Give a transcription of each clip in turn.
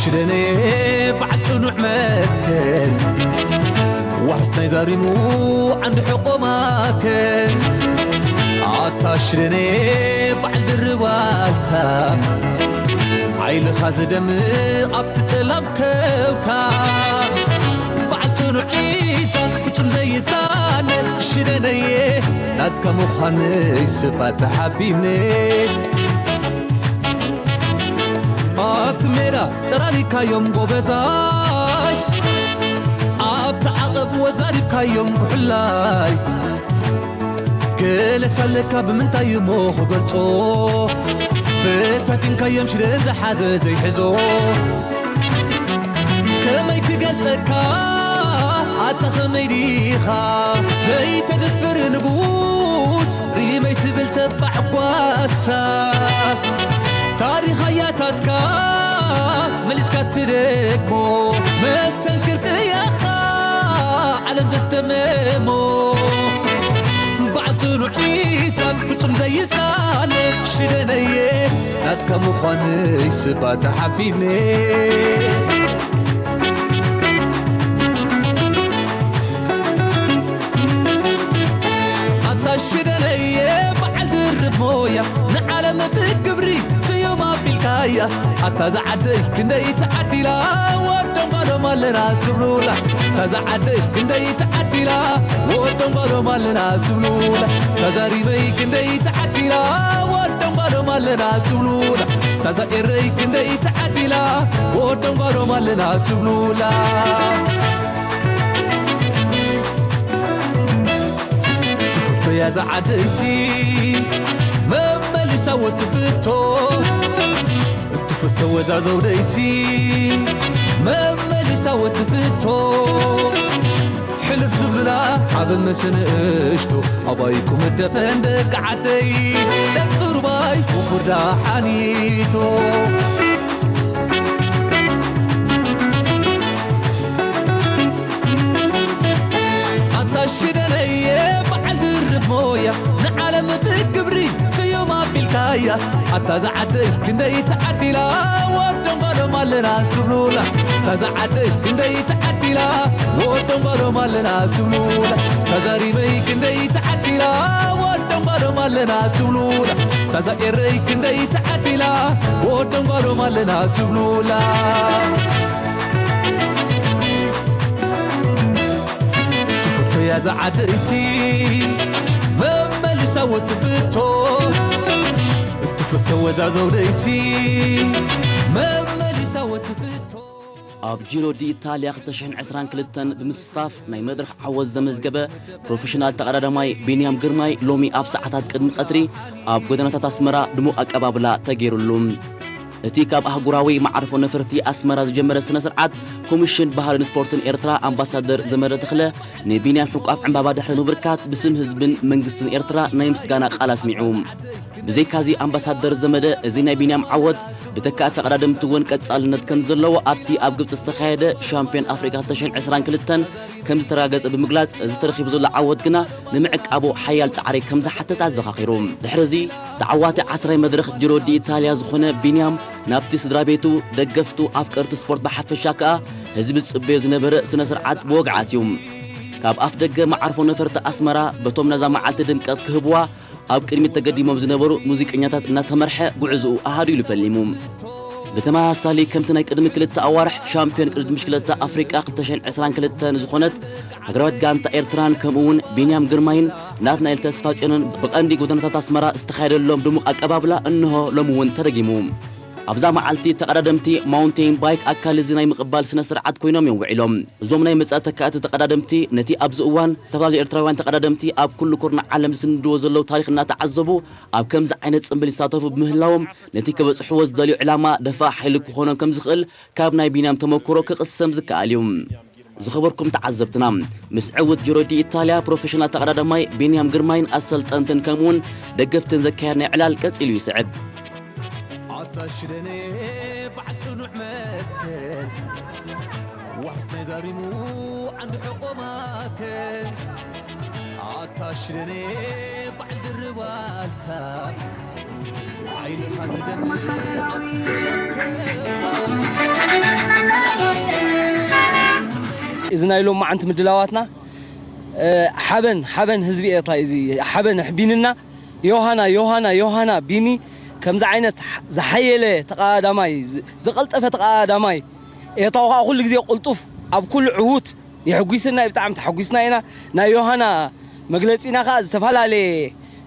ሽደነ በዓል ጽኑዕ መትከል፣ ዋሕስ ናይ ዛሪሙ ዓንዲ ሕቖ ማእከል። ኣታ ሽደነ በዓል ድርብ ዋልታ፣ ሓይልኻ ዝደምቕ ኣብቲ ጸላም ከውታ። በዓል ጽኑዕ ሚዛን ፍጹም ዘይጻነ ሽደነየ፣ ናትካ ምዃነይ ስባት ተሓቢነ። ኣብቲ ሜዳ ጸራሪካዮም ጎበዛይ፣ ኣብቲ ዓቐብ ወዛሪብካዮም ጉሕላይ። ገለስ ኣለካ ብምንታይ እሞ ክገልጾ፣ በታቲንካዮም ሽደን ዝሓዘ ዘይሕዞ። ከመይ ክገልጸካ ኣታ ከመይ ዲኻ ዘይተደፍር ንጉስ ሪመይ ትብል ተባዕ ጓሳ። ታሪኽ ኣያታትካ መሊስካ ትደግሞ፣ መስተንክር ቅያኻ ዓለም ዘስተመሞ። በዓል ጽኑዕ ሚዛን ፍጹም ዘይጻነ ሽደነየ፣ ናትካ ምዃነይ ስባ ተሓቢነ። ኣታ ሽደነየ በዓል ድርብ ሞያ፣ ንዓለም ብግብሪ ስዩም ኣቢልካያ። ኣታ ዝዓደይ ክንደይ ተዓዲላ፣ ወዶም ጓሎም ኣለና ትብሉላ። ኣታ ዝዓደይ ክንደይ ተዓዲላ፣ ወዶም ጓሎም ኣለና ትብሉላ። ኣታ ዛሪመይ ክንደይ ተዓዲላ፣ ወዶም ጓሎም ኣለና ትብሉላ። ኣታ ዛኤረይ ክንደይ ተዓዲላ፣ ወዶም ጓሎም ኣለና ትብሉላ። ትፍቶ እያ ዝዓደይሲ መመሊሳ ወትፍቶ፣ ትፍቶ ወዛ ዘውደይሲ መመሊሳ ወትፍቶ። ሕልፍ ዝብሉላ ዓብ ምስ ንእሽቶ፣ ኣባይኩም ደፈን ደቂ ዓደይ፣ ደቂ ሩባይ ውፉር ደሓኒቶ። ኣታ ሽደነየ በዓል ድርብ ሞያ፣ ንዓለም ብግብሪ ስዩም ኣቢልካያ። ኣታ ዝዓደይ ክንደይ ተዓዲላ፣ ወዶም ጓሎም ኣለና ትብሉላ። ኣታ ዝዓደይ ክንደይ ተዓዲላ፣ ወዶም ጓሎም ኣለና ትብሉላ። ኣታ ዛሪመይ ክንደይ ተዓዲላ፣ ወዶም ጓሎም ኣለና ትብሉላ። ኣታ ዛኤረይ ክንደይ ተዓዲላ፣ ወዶም ጓሎም ኣለና ትብሉላ። ትፍቶ እያ ዝዓደይሲ መመሊሳ ወትፍቶ፣ ትፍቶ ወዛ ዘውደይሲ መመሊሳ ወትፍቶ። ኣብ ጂሮ ዲ ኢታልያ ክልተ ሽሕን ዕስራን ክልተን ብምስታፍ ናይ መድረኽ ዓወት ዘመዝገበ ፕሮፌሽናል ተቐዳዳማይ ቢንያም ግርማይ ሎሚ ኣብ ሰዓታት ቅድሚ ቀትሪ ኣብ ጎደናታት ኣስመራ ድሙቕ ኣቀባብላ ተገይሩሉ። እቲ ካብ ኣህጉራዊ መዓርፎ ነፈርቲ ኣስመራ ዝጀመረ ስነ ስርዓት፣ ኮሚሽን ባህልን ስፖርትን ኤርትራ ኣምባሳደር ዘመደ ተኽለ ንቢንያም ሕቋፍ ዕምባባ ድሕሪ ምብርካት ብስም ህዝብን መንግስትን ኤርትራ ናይ ምስጋና ቃል ኣስሚዑ። ብዘይካዚ ኣምባሳደር ዘመደ እዚ ናይ ቢንያም ዓወት ብተካእቲ ተቐዳደምቲ እውን ቀጻልነት ከም ዘለዎ ኣብቲ ኣብ ግብጺ ዝተኻየደ ሻምፒዮን ኣፍሪቃ ክልተ ሽሕን ዕስራን ክልተን ከም ዝተረጋገጸ ብምግላጽ፣ እዚ ተረኺቡ ዘሎ ዓወት ግና ንምዕቃቡ ሓያል ጻዕሪ ከም ዝሓትት ኣዘኻኺሩ። ድሕሪ እዚ ተዓዋቲ ዓስራይ መድረኽ ጂሮ ዲ ኢታልያ ዝኾነ ቢንያም ናብቲ ስድራ ቤቱ፣ ደገፍቱ፣ ኣፍቀርቲ ስፖርት ብሓፈሻ ከኣ ህዝቢ ዝጽበዮ ዝነበረ ስነ ስርዓት ብወግዓት እዩ። ካብ ኣፍ ደገ መዓርፎ ነፈርቲ ኣስመራ በቶም ነዛ መዓልቲ ድምቀት ክህብዋ ኣብ ቅድሚት ተገዲሞም ዝነበሩ ሙዚቀኛታት እናተመርሐ ጉዕዝኡ ኣሃዱ ኢሉ ፈሊሙ። ብተመሳሳሊ ከምቲ ናይ ቅድሚ ክልተ ኣዋርሕ ሻምፒዮን ቅድድም ብሽክለታ ኣፍሪቃ ክልተ ሽሕን ዕስራን ክልተን ዝኾነት ሃገራዊት ጋንታ ኤርትራን ከምኡ እውን ቢንያም ግርማይን ናትናኤል ተስፋጽዮንን ብቐንዲ ጎደናታት ኣስመራ ዝተኻየደሎም ድሙቕ ኣቀባብላ እንሆ ሎሚ እውን ተደጊሙ። ኣብዛ መዓልቲ ተቐዳደምቲ ማውንቴን ባይክ ኣካል እዚ ናይ ምቕባል ስነ ስርዓት ኮይኖም እዮም ውዒሎም። እዞም ናይ መጻኢ ተካእቲ ተቐዳደምቲ ነቲ ኣብዚ እዋን ዝተፈላለዩ ኤርትራውያን ተቐዳደምቲ ኣብ ኩሉ ኩርናዕ ዓለም ዝስንድዎ ዘለዉ ታሪኽ እናተዓዘቡ ኣብ ከምዚ ዓይነት ጽምብል ይሳተፉ ብምህላዎም ነቲ ክበጽሕዎ ዝደልዩ ዕላማ ደፋእ ሓይሊ ክኾኖም ከም ዝኽእል ካብ ናይ ቢንያም ተመክሮ ክቕሰም ዝከኣል እዩ። ዝኸበርኩም ተዓዘብትና፣ ምስ ዕውት ጂሮ ዲ ኢታልያ ፕሮፌሽናል ተቐዳዳማይ ቢንያም ግርማይን ኣሰልጠንትን ከምኡውን ደገፍትን ዘካየድናዮ ዕላል ቀጺሉ ይስዕብ። ኣታ ሽደኔ በዓል ጽኑዕ መትከል፣ ዋሕስ ናይ ዛሪሙ ዓንዲ ሕቖ ማእከል። ኣታ ሽደኔ በዓል ድርብ ዋልታ፣ እዚ ናይ ሎማዓንቲ ምድላዋትና፣ እ፣ ሓበን፣ ሓበን ህዝቢ ኤርትራ እዩ። እዚ ሓበን ኣሕቢንና፣ ዮሃና፣ ዮሃና፣ ዮሃና ቢኒ ከምዚ ዓይነት ዝሓየለ ተቐዳዳማይ፣ ዝ-፣ ዝቐልጠፈ ተቐዳዳማይ ኤርትራዊ ከዓ ኩሉ ግዜ ቅልጡፍ፣ ኣብ ኩሉ ዕዉት የሕጒስና እዩ። ብጣዕሚ ተሓጒስና ኢና። ናይ ዮሃና መግለጺና ከዓ ዝተፈላለየ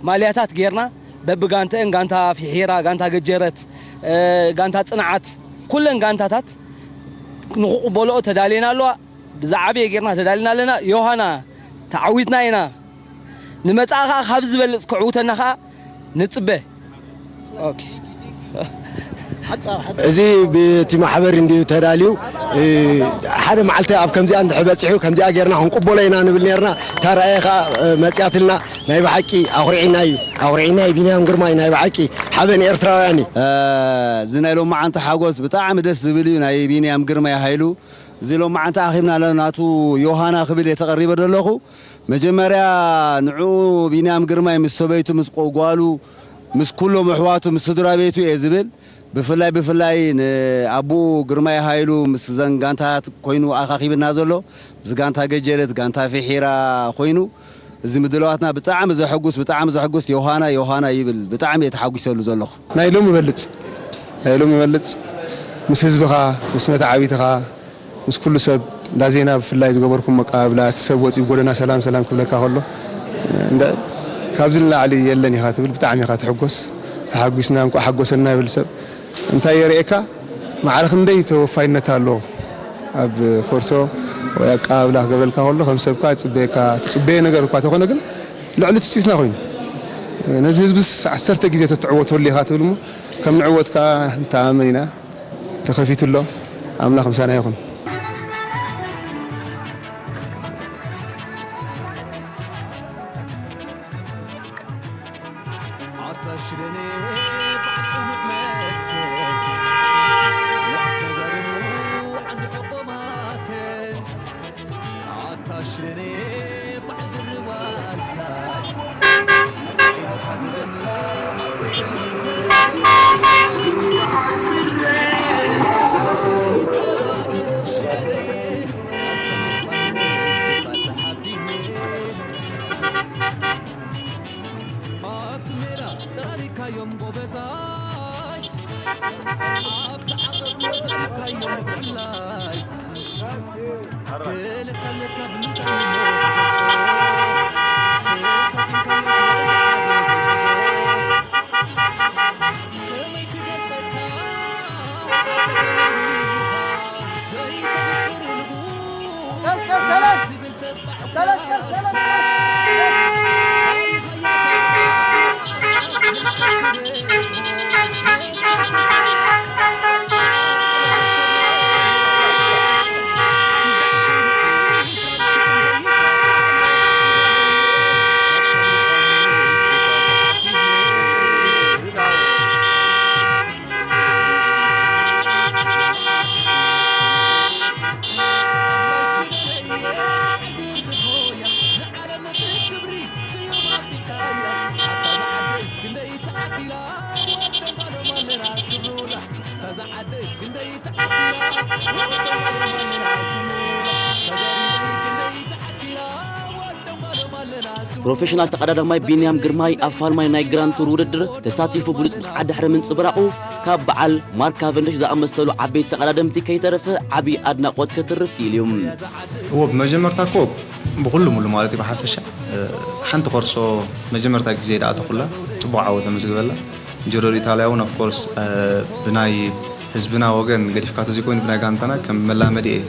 ማልያታት ጌርና፣ በብጋንተአን፣ ጋንታ ፊሒራ፣ ጋንታ ገጀረት፣ እ፣ ጋንታ ጽንዓት፣ ኩለን ጋንታታት ንኽቕበልኦ ተዳልየን ኣለዋ። ብዝዓበየ ጌርና ተዳሊና ኣለና። ዮሃና፣ ተዓዊትና ኢና። ንመጻኢ ኸኣ ካብ ዝበልጽ ክዕውተና ኸኣ ንጽበ። ኦኬ። እዚ ብቲ ማሕበር እንድዩ ተዳልዩ። እ፣ ሓደ መዓልቲ ኣብ ከምዚኣ እንድሕር በጺሑ ከምዚኣ ጌርና ክንቅበሎ ኢና ንብል ኔርና። እታ ራእየ ኸኣ፣ እ፣ መጺኣትልና። ናይ ብሓቂ ኣኹሪዕና እዩ፣ ኣኹሪዕና እዩ። ቢንያም ግርማይ ናይ ብሓቂ ሓበን ኤርትራውያን እዩ። እ፣ እዚ ናይ ሎማዓንቲ ሓጎስ ብጣዕሚ ደስ ዝብል እዩ። ናይ ቢንያም ግርማይ ሃይሉ እዚ ሎማዓንቲ ኣኺብና ኣሎ ናቱ ዮሃና ክብል እየ ተቐሪበ ዘለኹ። መጀመርያ ንዕኡ ቢንያም ግርማይ ምስ ሰበይቱ፣ ምስ ቆ-፣ ጓሉ፣ ምስ ኩሎም ኣሕዋቱ፣ ምስ ስድራ ቤቱ እየ ዝብል። ብፍላይ ብፍላይ ንኣቦኡ ግርማይ ሃይሉ ምስ ዘን ጋንታት ኮይኑ ኣኻኺብና ዘሎ፣ ምስ ጋንታ ገጀረት፣ ጋንታ ፊሒራ ኮይኑ እዚ ምድላዋትና ብጣዕሚ ዘሐጉስ፣ ብጣዕሚ ዘሐጉስ፣ ዮሃና ዮሃና ይብል። ብጣዕሚ እየ ተሓጒሰሉ ዘለኹ። ናይ ሎሚ ይበልጽ፣ ናይ ሎሚ ይበልጽ። ምስ ህዝብኻ፣ ምስ መተዓቢትኻ፣ ምስ ኩሉ ሰብ እንዳ ዜና ብፍላይ ዝገበርኩም ኣቀባብላ፣ እቲ ሰብ ወጺኡ ጎደና ሰላም ሰላም ክብለካ ከሎ፣ እንዳ-፣ ካብዚ ንላዕሊ የለን ኢኻ ትብል፣ ብጣዕሚ ኢኻ ትሕጎስ። ተሓጒስና፣ እንቋዕ ሓጎሰና ይብል ሰብ። እንታይ የርእየካ? ማዕረ ክንደይ ተወፋይነት ኣሎ ኣብ ኮርሶ ወይ ኣቀባብላ ክገብረልካ ከሎ፣ ከም ሰብካ ዝጽበየካ፣ ትጽበዮ ነገር እኳ ተኾነ፣ ግን ልዕሊ ትጽቢትና ኮይኑ፣ ነዚ ህዝብስ ዓሰርተ ግዜ ተትዕወተሉ ኢኻ ትብል እሞ፣ ከም ንዕወት ከኣ ንተኣማመን ኢና። ተኸፊቱ ኣሎ። ኣምላኽ ምሳና ይኹን። ፕሮፌሽናል ተቐዳዳማይ ቢንያም ግርማይ ኣብ ፋልማይ ናይ ግራንድ ቱር ውድድር ተሳቲፉ ብሉጽ ብቕዓት ድሕሪ ምንጽብራቑ ካብ በዓል ማርክ ካቨንድሽ ዝኣመሰሉ ዓበይቲ ተቐዳደምቲ ከይተረፈ ዓብዪ ኣድናቖት ከትርፍ ክኢሉ እዩ። እዎ ብመጀመርታ እኮ ብኹሉ ሙሉ ማለት እዩ ብሓፈሻ ሓንቲ ኮርሶ መጀመርታ ግዜ ደኣ ተኹላ ጽቡቕ ዓወት ተመዝግበላ። ጅሮ ኢታልያ እውን ኦፍኮርስ ብናይ ህዝብና ወገን ገዲፍካ ተዘይኮይኑ ብናይ ጋንታና ከም መላመዲ እየ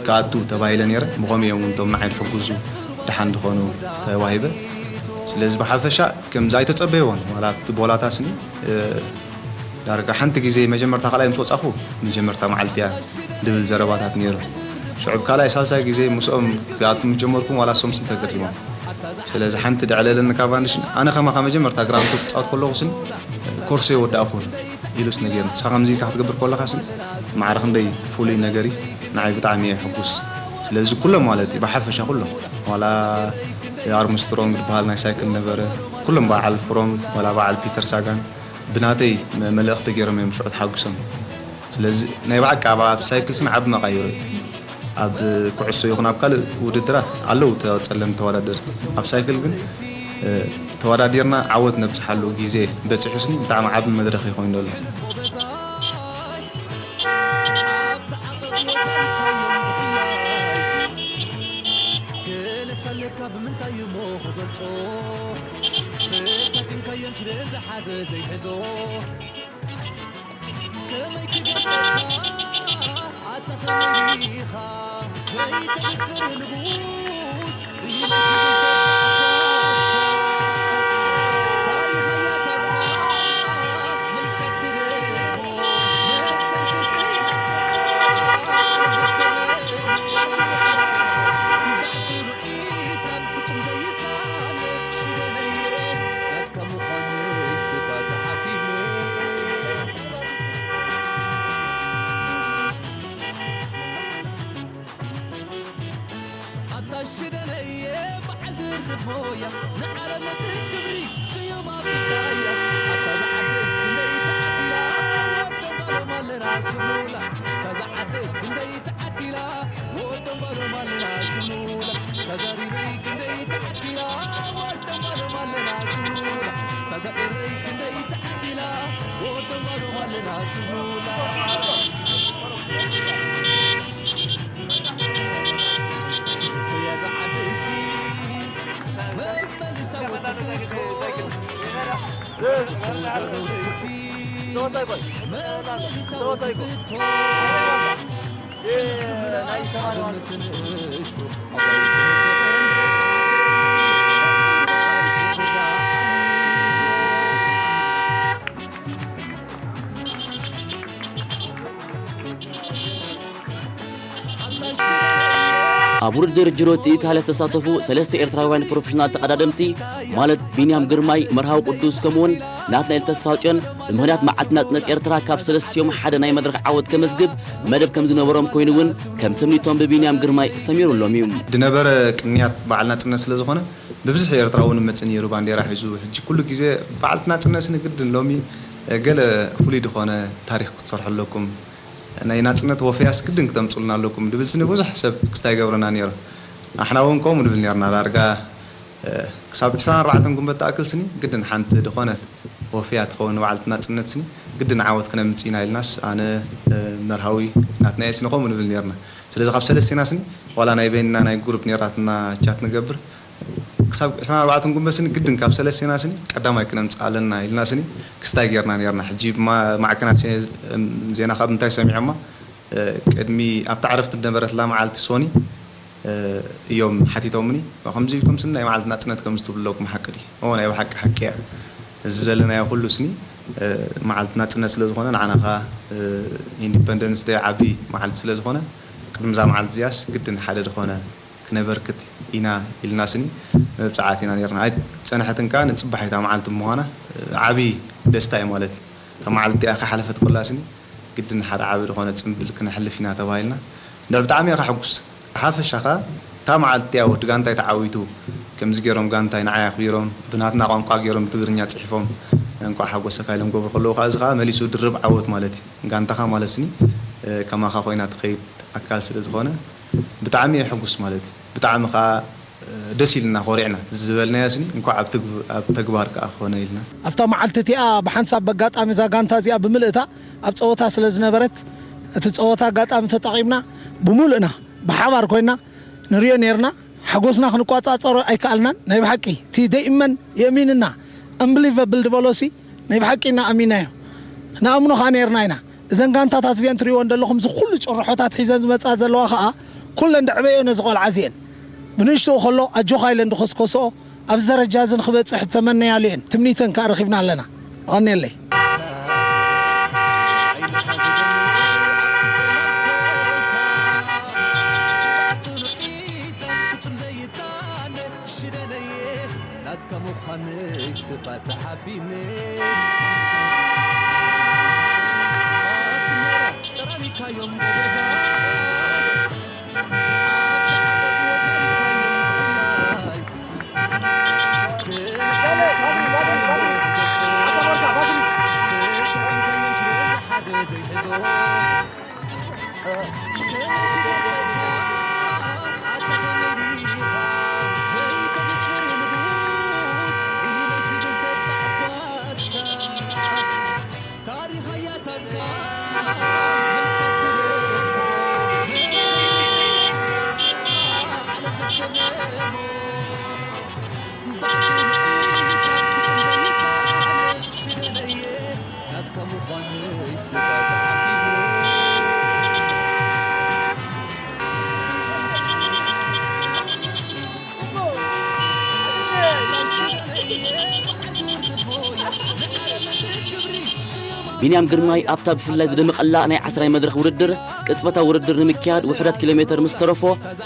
ክኣቱ ተባሂለ ነይረ። ብኸምኡ እዮም እውን እቶም ንዓይ ዝሕግዙ ደሓን ዝኾኑ ተዋሂበ። ስለዚ ብሓፈሻ ከምዚ ኣይተጸበይዎን ዋላ ኣብቲ ቦላታስኒ ዳርጋ ሓንቲ ግዜ መጀመርታ ካልኣይ ምስ ወጻኹ መጀመርታ መዓልቲ እያ ድብል ዘረባታት ነይሩ። ሽዑ ካልኣይ ሳልሳይ ግዜ ምስኦም ክኣቱ ምስ ጀመርኩ ዋላ ሶምስን ተገሪሞም። ስለዚ ሓንቲ ደዕለለኒ ካቫንድሽ ኣነ ከማኻ መጀመርታ ግራንድ ቱር ክጻወት ከለኹ ስን ኮርሶ ይወዳእኩን ኢሉስ ነጊርኒ። ንስኻ ከምዚ ኢልካ ክትገብር ከለኻ ስን ማዕረ ክንደይ ፍሉይ ነገር እዩ። ንዓይ ብጣዕሚ እየ ሕጉስ። ስለዚ ኩሎም ማለት እዩ ብሓፈሻ ኩሎም ዋላ ኣርምስትሮንግ ዝበሃል ናይ ሳይክል ነበረ ኩሎም በዓል ፍሮም ዋላ በዓል ፒተር ሳጋን ብናተይ መ-፣ መልእኽቲ ገይሮም እዮም ሽዑ ተሓጒሶም። ስለዚ ናይ ብሓቂ ኣብ፣ ኣብ ሳይክል ስኒ ዓቢ መቓይሮ እዩ። ኣብ ኩዕሶ ይኹን ኣብ ካልእ ውድድራት ኣለዉ ተ-፣ ጸለምቲ ተወዳደርቲ። ኣብ ሳይክል ግን፣ እ፣ ተወዳዲርና ዓወት ነብጽሓሉ ግዜ በጺሑ ስኒ ብጣዕሚ ዓቢ መድረኽ እዩ ኮይኑ ዘሎ። ኣብ ውድድር ጅሮ ትእይት ሃለ ዝተሳተፉ ሰለስተ ኤርትራውያን ፕሮፌሽናል ተቐዳደምቲ፣ ማለት ቢንያም ግርማይ፣ መርሃዊ ቅዱስ፣ ከምኡውን ናትናኤል ተስፋጽዮን፣ ብምኽንያት መዓልቲ ናጽነት ኤርትራ ካብ ሰለስቲኦም ሓደ ናይ መድረኽ ዓወት ከመዝግብ መደብ ከም ዝነበሮም ኮይኑ እውን ከም ትምኒቶም ብቢንያም ግርማይ ሰሚሩሎም እዩ። ዝነበረ ቅንያት በዓል ናጽነት ስለ ዝኾነ ብብዝሒ ኤርትራዊ እውን መጽእ ነይሩ ባንዴራ ሒዙ። ሕጂ ኩሉ ግዜ በዓልቲ ናጽነት ስኒ ግድን ሎሚ ገለ ፍሉይ ዝኾነ ታሪኽ ክትሰርሑ ኣለኩም። ናይ ናጽነት ወፈያስ ግድን ክተምጽኡልና ኣለኩም ድብል ስኒ ብዙሕ ሰብ ክስታይ ይገብረና ነይሩ። ኣሕና እውን ከምኡ ንብል ነርና። ዳርጋ፣ እ፣ ክሳብ ዕስራን ኣርባዕተን ጉንበት ትኣክል ስኒ ግድን ሓንቲ ድኾነት ወፈያ ትኸውን ንበዓልቲ ናጽነት ስኒ ግድን ዓወት ክነምጽእ ኢና ኢልናስ፣ ኣነ፣ እ፣ መርሃዊ ናትናኤል ስኒ ከምኡ ንብል ነርና። ስለዚ ካብ ሰለስቴና ስኒ ዋላ ናይ በይንና ናይ ጉሩፕ ነራትና ቻት ንገብር፣ ክሳብ ዕስራን ኣርባዕተን ጉንበት ስኒ ግድን ካብ ሰለስቴና ስኒ ቀዳማይ ክነምጽእ ኣለና ኢልና ስኒ ክስታይ ጌርና ኔርና። ሕጂ ማ-፣ ማዕከናት ዜ-፣ ዜና ካብ እንታይ ሰሚዖማ፣ እ፣ ቅድሚ ኣብታ ዕረፍቲ ዝነበረትላ መዓልቲ ሶኒ፣ እ፣ እዮም ሓቲቶምኒ። ከምዚ ኢልኩም ስኒ ናይ መዓልቲ ናጽነት ከም ዝትብሉ ኣለኩም፣ ሓቂ ድዩ? ኦ፣ ናይ ብሓቂ ሓቂ እያ። እዚ ዘለናዮ ኩሉ ስኒ፣ እ፣ መዓልቲ ናጽነት ስለ ዝኾነ፣ ንዓና ኸኣ፣ እ፣ ኢንዲፐንደንስ ደይ ዓቢ መዓልቲ ስለ ዝኾነ፣ ቅድሚ እዛ መዓልቲ እዚኣስ ግድን ሓደ ዝኾነ ክነበርክት ኢና ኢልና ስኒ መብጽዓት ኢና ኔርና። ኣይጸንሐትን ከኣ ንጽባሒታ መዓልቲ ብምዃና፣ እ፣ ዓቢ ደስታ እዩ ማለት እዩ። እታ መዓልቲ እቲኣ ከሓለፈት ኮላ ስኒ ግድን ሓደ ዓቢ ዝኾነ ጽምብል ክነሕልፍ ኢና ተባሂልና። እንድዒ ብጣዕሚ እየ ከሕጉስ። ብሓፈሻ ከኣ እታ መዓልቲ እቲኣ ወዲ ጋንታይ ተዓዊቱ፣ ከምዚ ገይሮም ጋንታይ ንዓይ ኣኽቢሮም፣ ብናትና ቋንቋ ገይሮም ብትግርኛ ጽሒፎም፣ እንቋዕ ሓጎሰካ ኢሎም ክገብሩ ከለዉ ከኣ፣ እዚ ከኣ መሊሱ ድርብ ዓወት ማለት እዩ። ጋንታኻ ማለት ስኒ፣ እ፣ ከማኻ ኮይና ትኸይድ ኣካል ስለ ዝኾነ፣ ብጣዕሚ እየ ሕጉስ ማለት እዩ። ብጣዕሚ ከኣ፣ እ፣ ደስ ኢልና፣ ኮሪዕና። ዝበልናዮ ስኒ እንኳዕ ኣብ ትግብ-፣ ኣብ ተግባር ከኣ ኮነ ኢልና። ኣብታ መዓልቲ እቲኣ ብሓንሳብ በጋጣሚ እዛ ጋንታ እዚኣ ብምልእታ ኣብ ጸወታ ስለ ዝነበረት፣ እቲ ጸወታ ኣጋጣሚ ተጠቒምና ብምሉእና ብሓባር ኮይና ንሪኦ ኔርና። ሓጎስና ክንቋጻጸሮ ኣይከኣልናን። ናይ ብሓቂ እቲ ደይእመን የእሚንና፣ ኣምብሊቨብል ዝበሎሲ ናይ ብሓቂ ኢና ኣሚናዮ። ንኣምኖ ከኣ ኔርና ኢና። እዘን ጋንታታት እዚአን ትርእይወን ዘለኹም፣ እዚ ኩሉ ጭርሖታት ሒዘን ዝመጻ ዘለዋ ከኣ፣ ኩለን ደዕበዮ ነዚ ቆልዓ እዚአን። ብንእሽትኡ ከሎ ኣጆኻ ኢለን ዝኸስከስኦ፣ ኣብዚ ደረጃ እዚ ንኽበጽሕ ዝተመነያሉ እየን። ትምኒተን ከኣ ረኺብና ኣለና። የቐንየለይ። ናትካ ምዃነይ ስፋ ተሓቢነ። ኣብቲ ሜዳ ጸራሪካዮም ብገዛ፣ ኣብቲ ዓቐብ ወዛሪካዮም ብፍላይ። ክሳብ ቢንያም ግርማይ ኣብታ ብፍላይ ዝደመቐላ ናይ ዓስራይ መድረኽ ውድድር፣ ቅጽበታዊ ውድድር ንምክያድ ውሑዳት ኪሎ ሜተር ምስ ተረፎ፣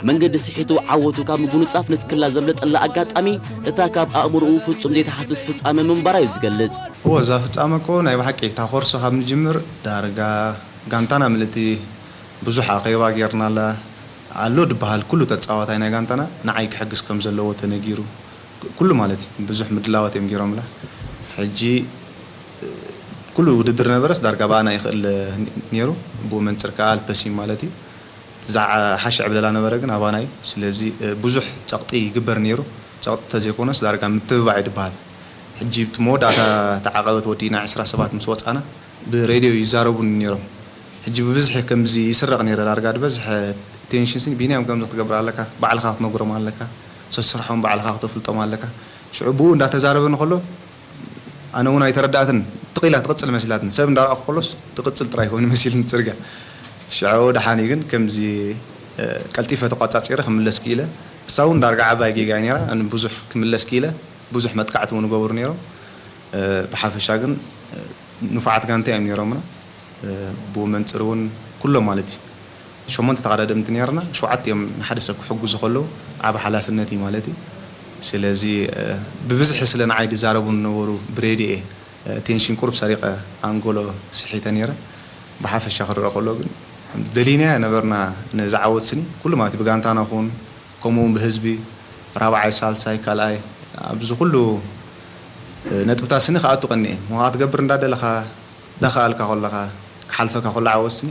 መንገዲ ስሒቱ ዓወቱ ካብ ምጉንጻፍ ንስክላ ዘምለጠላ ኣጋጣሚ፣ እታ ካብ ኣእምሮኡ ፍጹም ዘይተሓስስ ፍጻመ ምንባራ እዩ ዝገልጽ። እወ፣ እዛ ፍጻመ እኮ ናይ ብሓቂ እታ ኮርሶ ካብ ንጅምር ዳርጋ ጋንታና ምልእቲ ብዙሕ ኣኼባ ጌርናላ። ኣሎ ድበሃል ኩሉ ተጻዋታይ ናይ ጋንታና ንዓይ ክሕግዝ ከም ዘለዎ ተነጊሩ። ኩሉ ማለት እዩ፣ ብዙሕ ምድላዋት እዮም ገይሮምላ። ሕጂ ኩሉ ውድድር ነበረስ ዳርጋ ብኣና ይኽእል ነይሩ። ብኡ መንጽር ከኣ ኣልፐሲ ማለት እዩ። ዝሓሸ ዕብለላ ነበረ ግን ኣባና እዩ። ስለዚ ብዙሕ ጸቕጢ ይግበር ነይሩ። ጸቕጢ እንተዘይኮነስ ዳርጋ ምትብባዕ እዩ ድበሃል። ሕጂ እቲ መወዳእታ ተዓቐበት ወዲእና ዕስራ ሰባት ምስ ወጻና ብሬድዮ ይዛረቡኒ ነይሮም። ሕጂ ብብዝሒ ከምዚ ይስረቕ ነይረ ዳርጋ ድበዝሐ ቴንሽን ስኒ ቢንያም ከምዚ ክትገብር ኣለካ፣ ባዕልኻ ክትነግሮም ኣለካ፣ ሰስርሖም ባዕልኻ ክተፍልጦም ኣለካ። ሽዑ ብኡ እንዳተዛረበኒ ከሎ ኣነ እውን ኣይተረዳእትን፣ ትቕ ኢላ ትቕጽል መሲላትን። ሰብ እንዳረኣኹ ከሎስ ትቕጽል ጥራይ ኮይኑ መሲልኒ ጽርግያ። ሽዑ ደሓን እዩ ግን ከምዚ፣ እ፣ ቀልጢፈ ተቋጻጺረ ክምለስ ክኢለ። እሳ እውን ዳርጋ ዓባይ ጌጋ እዩ ነይራ። ኣነ ብዙሕ ክምለስ ክኢለ፣ ብዙሕ መጥቃዕቲ እውን ይገብሩ ነይሮም። እ፣ ብሓፈሻ ግን፣ እ፣ ንፉዓት ጋንታ እዮም ነይሮምና። እ፣ ብኡ መንጽር እውን ኩሎም ማለት እዩ። ሸሞንተ ተቐዳደምቲ ነይርና፣ ሸውዓተ እዮም ንሓደ ሰብ ክሕግዙ ከለዉ ዓቢ ሓላፍነት እዩ ማለት እዩ። ስለዚ፣ እ፣ ብብዝሒ ስለ ንዓይ ዝዛረቡ ዝነበሩ ብሬድዮ እየ፣ እ፣ ቴንሽን ቁሩብ ሰሪቐ ኣንጎሎ ስሒተ ነይረ። ብሓፈሻ ክረአ ከሎ ግን ደሊናዮ ነበርና ነዚ ዓወት ስኒ፣ ኩሉ ማለት እዩ ብጋንታና ኹን፣ ከምኡ እውን ብህዝቢ፣ ራብዓይ፣ ሳልሳይ፣ ካልኣይ፣ ኣብዚ ኩሉ፣ እ፣ ነጥብታት ስኒ ክኣቱ ቀኒኤ። ምዃ ክትገብር እንዳደለኻ፣ እንዳኸኣልካ ከለኻ፣ ክሓልፈካ ከሎ ዓወት ስኒ፣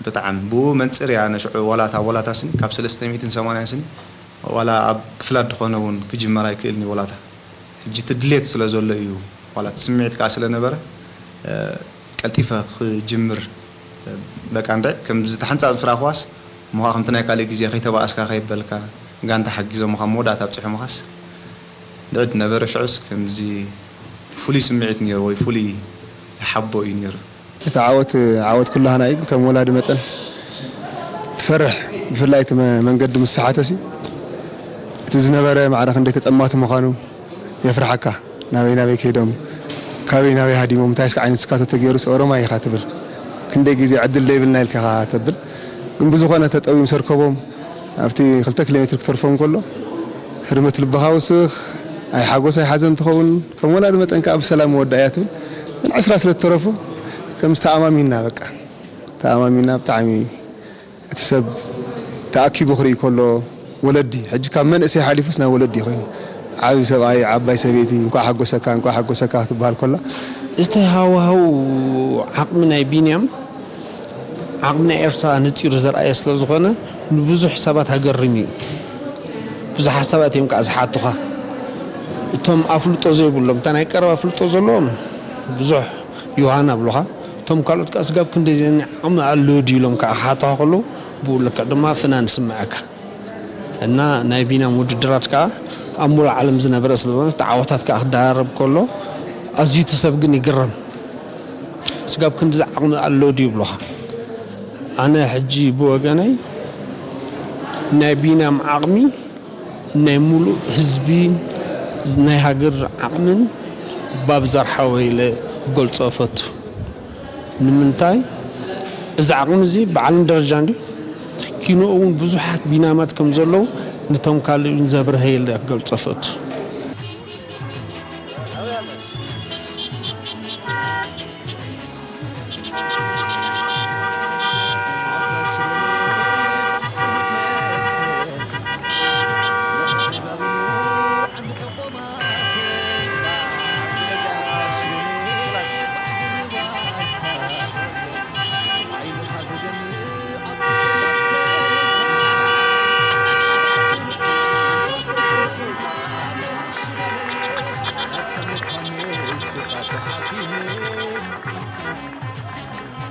ብጣዕሚ ብኡ መንጽር እያ። ኣነ ሽዑ ዋላ እታ ወላታ ስኒ ካብ ሰለስተ ሚእትን ሰማንያን ስኒ ዋላ ኣብ ፍላት ዝኾነ እውን ክጅመር ኣይክእልን እዩ ወላታ። ሕጂ እቲ ድሌት ስለ ዘሎ እዩ፣ ዋላ እቲ ስምዒት ከኣ ስለ ነበረ፣ እ፣ ቀልጢፈ ክጅምር፣ እ፣ በቃ እንድዒ ከምዚ ተሓንጻጽ ፍራኽዋስ ምዃ ከምቲ ናይ ካልእ ግዜ ከይተባእስካ ከይበልካ ጋንታ ሓጊዞምኻ መወዳእታ ኣብጺሖምኻስ ድዕድ ነበረ። ሽዑስ ከምዚ ፍሉይ ስምዒት ነይሩ ወይ ፍሉይ ሓቦ እዩ ነይሩ። እቲ ዓወት፣ ዓወት ኩላህና እዩ። ከም ወላዲ መጠን ትፈርሕ፣ ብፍላይ እቲ መ-፣ መንገዲ ምስ ሰሓተሲ እቲ ዝነበረ ማዕረ ክንደይ ተጠማቲ ምዃኑ የፍርሓካ። ናበይ ናበይ ከይዶም፣ ካበይ ናበይ ሃዲሞም፣ እንታይ እስከ ዓይነት ስካቶ ተገይሩስ ኦሮማይ ኢኻ ትብል። ክንደይ ግዜ ዕድል ዘይብልና ኢልካ ኢኻ ተብል። ግን ብዝኾነ ተጠውዮም ሰርከቦም ኣብቲ ክልተ ኪሎ ሜትር ክተርፎም ከሎ ህርመት ልብኻ ውስኽ፣ ኣይ ሓጎስ ኣይ ሓዘን ትኸውን። ከም ወላዲ መጠን ከኣ ብሰላም መወዳእያ ትብል። ግን ዕስራ ስለ እተረፉ ከምዚ ተኣማሚንና በቃ። ተኣማሚንና ብጣዕሚ እቲ ሰብ ተኣኪቡ ክርኢ ከሎ ወለዲ፣ ሕጂ ካብ መንእሰይ ሓሊፉስ ናይ ወለዲ ኮይኑ። ዓቢ ሰብኣይ፣ ዓባይ ሰበይቲ፣ እንኳዕ ሓጎሰካ፣ እንኳዕ ሓጎሰካ ክትበሃል ከላ። እቲ ሃዋህው ዓቕሚ ናይ ቢንያም፣ ዓቕሚ ናይ ኤርትራ ነጺሩ ዘርኣየ ስለ ዝኾነ፣ ንብዙሕ ሰባት ኣገርም እዩ። ብዙሓት ሰባት እዮም ከኣ ዝሓቱኻ። እቶም ኣፍልጦ ዘይብሎም፣ እታ ናይ ቀረባ ኣፍልጦ ዘለዎም ብዙሕ ዮሃና ኣብሉኻ። እቶም ካልኦት ከኣ ስጋብ ክንደይ ዘን ዓቕሚ ኣሎ ድዩ ኢሎም ከኣ ክሓቱኻ ከለዉ፣ ብኡ ልክዕ ድማ ፍናን ይስምዓካ። እና ናይ ቢንያም ውድድራት ከኣ ኣብ ሙሉእ ዓለም ዝነበረ ስለ ዝኾነ፣ እቲ ዓወታት ከኣ ክደራረብ ከሎ፣ ኣዝዩ እቲ ሰብ ግን ይግረም። ስጋብ ክንድዚ ዓቕሚ ኣሎ ድዩ ይብሉኻ። ኣነ ሕጂ ብወገነይ ናይ ቢንያም ዓቕሚ ናይ ሙሉእ ህዝቢ ናይ ሃገር ዓቕምን ባብ ዘርሓወ ኢለ ክገልጾ እፈቱ። ንምንታይ እዚ ዓቕሚ እዚ ብዓለም ደረጃ እንዲ ኪኖ እውን ብዙሓት ቢንያማት ከም ዘለዉ ነቶም ካልእ እውን ዘብርሀ ኢለ ክገልጾ እፈቱ።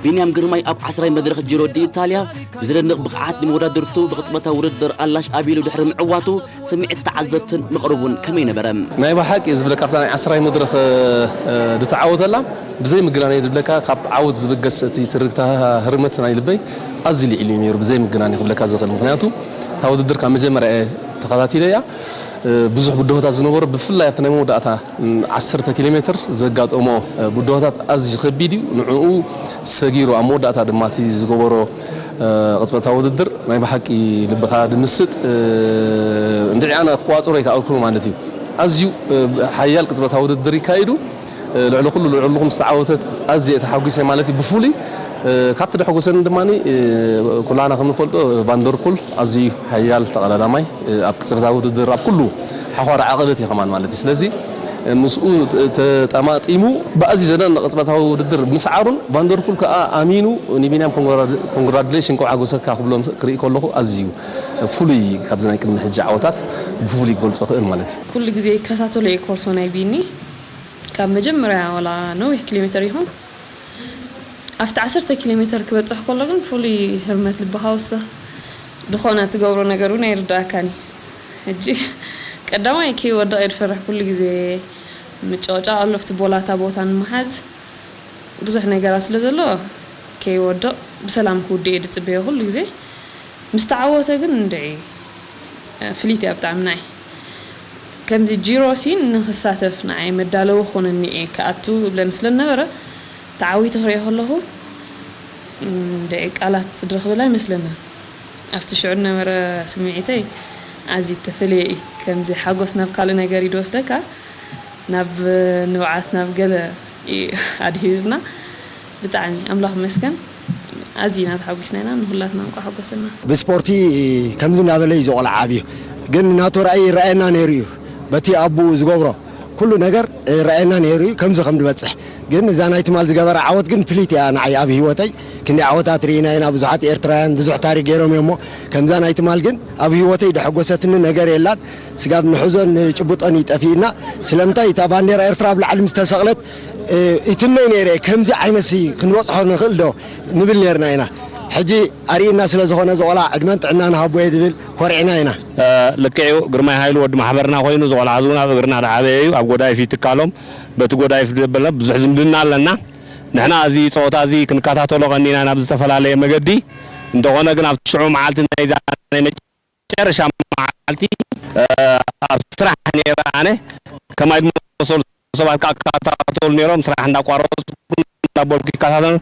ቢንያም ግርማይ ኣብ ዓስራይ መድረኽ ጂሮ ዲ ኢታልያ ብዘደንቕ ብቕዓት ንመወዳድርቱ ብቕጽበታዊ ውድድር ኣላሽ ኣቢሉ ድሕሪ ምዕዋቱ፣ ስምዒት ተዓዘብትን መቕርቡን ከመይ ነበረ? ናይ ብሓቂ ዝብለካ ኣብታ ናይ ዓስራይ መድረኽ፣ እ፣ እ፣ ዝተዓወተላ ብዘይ ምግናን እየ ዝብለካ፣ ካብ ዓወት ዝብገስ እቲ ትርግታ ህርመት ናይ ልበይ ኣዝዩ ልዒሉ እዩ ነይሩ፣ ብዘይ ምግናን እየ ክብለካ ዝኽእል። ምኽንያቱ እታ ውድድር ካብ መጀመርያ እየ ተኸታቲለያ። እ፣ ብዙሕ ብድሆታት ዝነበሮ፣ ብፍላይ ኣብቲ ናይ መወዳእታ፣ ም፣ ዓሰርተ ኪሎ ሜትር ዘጋጠሞ፣ እ፣ ብድሆታት ኣዝዩ ከቢድ እዩ። ንዕኡ ሰጊሩ ኣብ መወዳእታ ድማ እቲ ዝገበሮ፣ እ፣ ቅጽበታዊ ውድድር ናይ ብሓቂ ልብኻ ድምስጥ፣ እ፣ እንድዒ ኣነ ክቋጽሮ ኣይከኣልኩን ማለት እዩ። ኣዝዩ፣ እ፣ ሓያል ቅጽበታዊ ውድድር ይካይዱ። እ፣ ልዕሊ ኩሉ፣ ልዕሊ ኩሉ ምስ ተዓወተት ኣዝየ ተሓጒሰ ማለት እዩ። ብፍሉይ፣ እ፣ ካብቲ ደሐጎሰኒ ድማ፣ እ፣ ኩላና ከም ንፈልጦ ቫንደርፑል ኣዝዩ ሓያል ተቐዳዳማይ፣ እ፣ ኣብ ቅጽበታዊ ውድድር ኣብ ኩሉ ሓዃር ዓቐበት እዩ ከማን ማለት እዩ። ስለዚ፣ እ፣ ምስኡ ተ-፣ ተጠማጢሙ ብኣዝዩ ዘደንቕ ቅጽበታዊ ውድድር ምስዓሩን ቫንደርፑል ከኣ ኣሚኑ ንቢንያም ኮንግራ-፣ ኮንግራዱሌሽን፣ እንኳዕ ሓጎሰካ ክብሎ ክርኢ ከለኹ ኣዝዩ ፍሉይ፣ ካብዚ ናይ ቅድሚ ሕጂ ዓወታት ብፍሉይ ክገልጾ ክእል ማለት እዩ። ኩሉ ግዜ ይከታተሎ እየ ኮርሶ ናይ ቢኒ። ካብ መጀመርያ ዋላ ነዊሕ ኪሎ ሜተር ይኹን ኣብቲ ዓሰርተ ኪሎ ሜተር ክበጽሕ ከሎ ግን ፍሉይ ህርመት ልብኻ ወስኽ። ዝኾነ ትገብሮ ነገር እውን ኣይርድኣካን እዩ። ሕጂ ቀዳማይ ከይወድቕ እየ ዝፈርሕ ኩሉ ግዜ። ምጭቕጫቕ ኣሎ ኣብቲ ቦላታ ቦታ ንምሓዝ። ብዙሕ ነገራት ስለ ዘሎ ከይወድቕ ብሰላም ክውድእ እየ ዝጽበዮ ኩሉ ግዜ። ምስ ተዓወተ ግን እንድዒ ፍልይቲ እያ ብጣዕሚ ንዓይ። ከምዚ ጂሮሲ ንኽሳተፍ ንዓይ መዳለዊ ክኾነኒ እየ ክኣቱ እብለኒ ስለ ዝነበረ፣ ተዓዊቱ ክሪኦ ከለኹ እንድዒ ቃላት ዝረኽበላ ኣይመስለንን። ኣብቲ ሽዑ ዝነበረ ስምዒተይ ኣዝዩ እተፈለየ እዩ። ከምዚ ሓጎስ ናብ ካልእ ነገር እዩ ዝወስደካ። ናብ ንብዓት ናብ ገለ እዩ ኣድሂብና። ብጣዕሚ ኣምላኽ ይመስገን ኣዚና ተሓጒስና ኢና። ንኹላትና እንቋዕ ሓጎሰና። ብስፖርቲ ከምዚ እናበለ እዩ ዝቖልዓ ዓብዩ። ግን ናቱ ራእይ ይረኣየና ነይሩ እዩ። በቲ ኣቦኡ ዝገብሮ ኩሉ ነገር ይረኣየና ነይሩ እዩ፣ ከምዚ ከም ዝበጽሕ። ግን እዛ ናይ ትማል ዝገበረ ዓወት ግን ፍልይቲ እያ ንዓይ ኣብ ህይወተይ። ክንደይ ዓወታት ርኢና ኢና፣ ብዙሓት ኤርትራውያን ብዙሕ ታሪክ ገይሮም እዮም እሞ፣ ከምዛ ናይ ትማል ግን ኣብ ህይወተይ ደሐጎሰትኒ ነገር የላን። ስጋብ ንሕዞን ንጭብጦን እዩ ጠፊእና። ስለምንታይ እታ ባንዴራ ኤርትራ ኣብ ላዕሊ ምስ ተሰቕለት፣ እ፣ ይትምነይ ነይረ፣ ከምዚ ዓይነት ሲ ክንበጽሖ ንኽእል ዶ ንብል ነርና ኢና። ሕጂ ኣርእና ስለ ዝኾነ፣ እዚ ቆልዓ ዕድመን ጥዕናን ሃቦ እየ ዝብል፣ ኮሪዕና ኢና። እ፣ ልክዕ እዩ። ግርማይ ሃይሉ ወዲ ማሕበርና ኮይኑ፣ እዚ ቆልዓ እዚ እውን ኣብ እግርና ዝዓበየ እዩ። ኣብ ጎዳይፍ ይትካሎም፣ በቲ ጎዳይፍ ዘበለ ብዙሕ ዝምድና ኣለና። ንሕና እዚ ጸወታ እዚ ክንከታተሎ ቀኒና ናብ ዝተፈላለየ መገዲ። እንተኾነ ግን ኣብቲ ሽዑ መዓልቲ ናይዛ ናይ መጨረሻ መዓልቲ፣ እ፣ ኣብ ስራሕ ነይረ ኣነ። ከማይ ዝመሰሉ ሰባት ከዓ ክከታተሉ ነይሮም፣ ስራሕ እንዳቋረጽኩ እንዳበልኩ ይከታተሉ።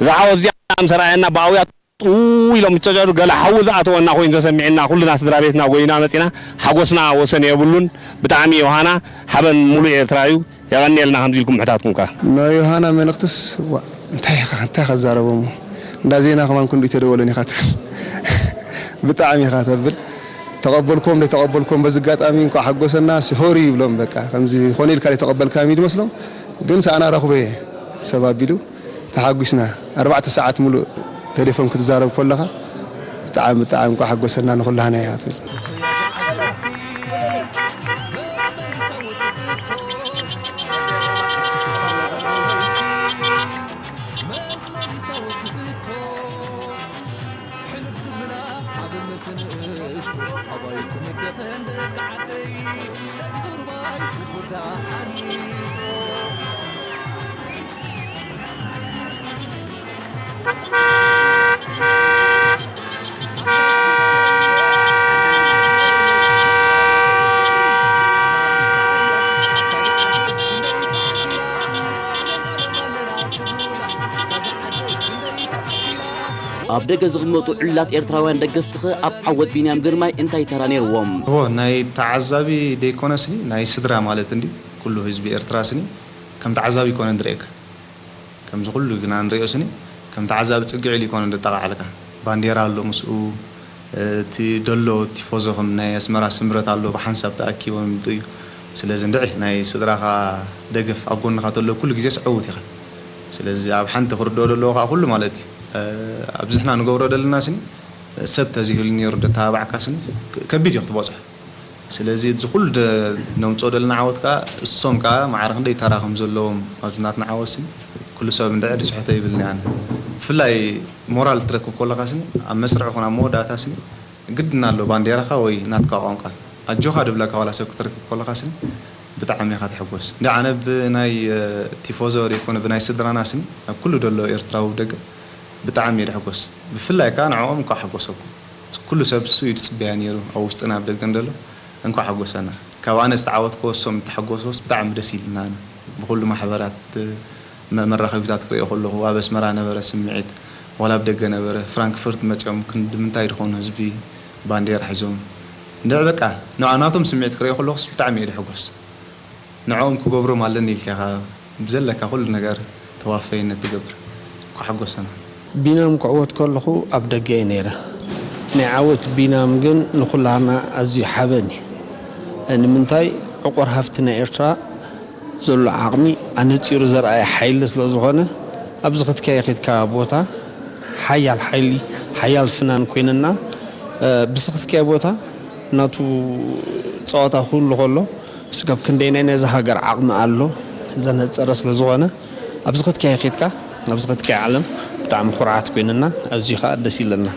እዛ ዓወት እዚኣ ምስ ረኣየና ብኣውያት ኡ ኢሎም ዝተጃዱ፣ ገለ ሓዊ ዝኣተወና ኮይኑ ተሰሚዕና፣ ኩልና ስድራ ቤትና ጎይና መጺና። ሓጎስና ወሰን የብሉን። ብጣዕሚ ዮሃና ሓበን ሙሉእ ኤርትራ እዩ። የቐንየልና ከምዚ ኢልኩም ምሕታትኩም ከኣ። ንዮሃና መልእኽትስ፣ ዋ፣ እንታይ ኢኻ፣ እንታይ ኢኻ ትዛረቦ እሞ? እንዳ ዜና ከማን ክንዱ ተደወለን ኢኻ ትብል። ብጣዕሚ ኢኻ ተብል። ተቐበልኩም፣ ዘይተቐበልኩም በዚ ኣጋጣሚ እንኳዕ ሓጎሰና፣ ሶሪ ይብሎም በቃ። ከምዚ ኮነ ኢልካ ዘይተቐበልካ እዩ ዝመስሎም። ግን ሰኣና ረኽበ እቲ ሰብ ኣቢሉ ተሓጒስና። ኣርባዕተ ሰዓት ሙሉእ ቴሌፎን ክትዛረብ ከለኻ ብጣዕሚ፣ ብጣዕሚ እንኳዕ ሓጎሰና ንኹላህና እያ ትብል። ሕልፍ ዝብላ ዓቢ ምስ ንእሽቶ ኣባይኩም ደፈን ደቂ ዓደይ ደቂ ሩባይ ክፉታ ኣሚቶ። ኣብ ደገ ዝቕመጡ ዕሉላት ኤርትራውያን ደገፍትኸ ኣብ ዓወት ቢንያም ግርማይ እንታይ ተራ ነይርዎም? እዎ፣ ናይ ተዓዛቢ ደይኮነስኒ፣ ናይ ስድራ ማለት እንዲ፣ ኩሉ ህዝቢ ኤርትራ ስኒ ከም ተዓዛቢ ይኮነ ንርእየካ። ከምዚ ኩሉ ግና ንርእዮ ስኒ ከም ተዓዛቢ ጽግዕ ኢሉ ይኮነ ዘጠቓዕለካ። ባንዴራ ኣሎ ምስኡ፣ እቲ ደሎ ቲፎዞ ከም ናይ ኣስመራ ስምረት ኣሎ፣ ብሓንሳብ ተኣኪቦም ይምጡ እዩ። ስለዚ እንድዒ ናይ ስድራኻ ደገፍ ኣብ ጎንኻ ተሎ ኩሉ ግዜ ስዕውት ኢኻ። ስለዚ ኣብ ሓንቲ ክርድኦ ዘለዎ ከኣ ኩሉ ማለት እዩ፣ እ፣ ኣብዚ ንሕና ንገብሮ ዘለና ስኒ ሰብ ተዘይህሉ ነይሩ ደተባባዕካ ስኒ ከ-፣ ከቢድ እዩ ክትበጽሖ። ስለዚ እዚ ኩሉ ደ-፣ ነምጽኦ ዘለና ዓወት ከኣ እሶም ከኣ ማዕረ ክንደይ ተራ ከም ዘለዎም ኣብዚ ናትና ዓወት ስኒ ኩሉ ሰብ እንድዒ ድስሕቶ ይብልኒ ኣነ። ብፍላይ ሞራል ክትረክብ ከለኻ ስኒ፣ ኣብ መስርዕ ኹን ኣብ መወዳእታ ስኒ፣ ግድን ኣሎ ባንዴራኻ ወይ ናትካ ቋንቋ። ኣጆኻ ድብለካ ዋላ ሰብ ክትረክብ ከለኻ ስኒ፣ ብጣዕሚ ኢኻ ትሕጎስ። እንዲ ኣነ ብናይ፣ እ፣ ቲፎዞ ዘይኮነ ብናይ ስድራና ስኒ፣ ኣብ ኩሉ ደሎ ኤርትራዊ ደገ ብጣዕሚ እየ ድሕጎስ። ብፍላይ ከኣ ንዕኦም እንኳዕ ሓጎሰኩም። ኩሉ ሰብ እሱ እዩ ዝጽበያ ነይሩ፣ ኣብ ውሽጥን ኣብ ደገን ደሎ። እንኳዕ ሓጎሰና። ካብ ኣነ ዝተዓወትኩዎ እሶም እንተሓጎስዎስ ብጣዕሚ ደስ ኢልና። ኣነ ብኹሉ ማሕበራት፣ መ-፣ መራኸቢታት ክርእዮ ከለኹ፣ ኣብ ኣስመራ ነበረ ስምዒት፣ ዋላ ኣብ ደገ ነበረ፣ ፍራንክፈርት መጺኦም ክንዲ ምንታይ ድኾኑ ህዝቢ ባንዴራ ሒዞም። እንድዒ በቃ፣ ንዓ-፣ ናቶም ስምዒት ክርእዮ ከለኹስ ብጣዕሚ እየ ድሕጎስ። ንዕኦም ክገብሮም ኣለኒ ኢልካ ኢኻ ብዘለካ ኩሉ ነገር ተዋፈይነት ትገብር። እንኳዕ ሓጎሰና። ቢንያም ክዕወት ከለኹ ኣብ ደገ እየ ነይረ። ናይ ዓወት ቢንያም ግን ንኹላህና ኣዝዩ ሓበን እዩ። ንምንታይ? ዕቑር ሃፍቲ ናይ ኤርትራ ዘሎ ዓቕሚ ኣነጺሩ ዘርኣየ ሓይሊ ስለ ዝኾነ፣ ኣብዚ ኸድካዮ ኸድካ ቦታ ሓያል ሓይሊ፣ ሓያል ፍናን ኮይንና፣ እ፣ ብዝኸድካዮ ቦታ ናቱ ጸዋታ ክህሉ ከሎ፣ ስጋብ ክንደየናይ ናይዛ ሃገር ዓቕሚ ኣሎ ዘነጸረ ስለ ዝኾነ፣ ኣብዚ ኸድካዮ ኸድካ፣ ኣብዚ ኸድካዮ ዓለም ብጣዕሚ ኩርዓት ኮይንና፣ ኣዝዩ ኸኣ ደስ ኢለና።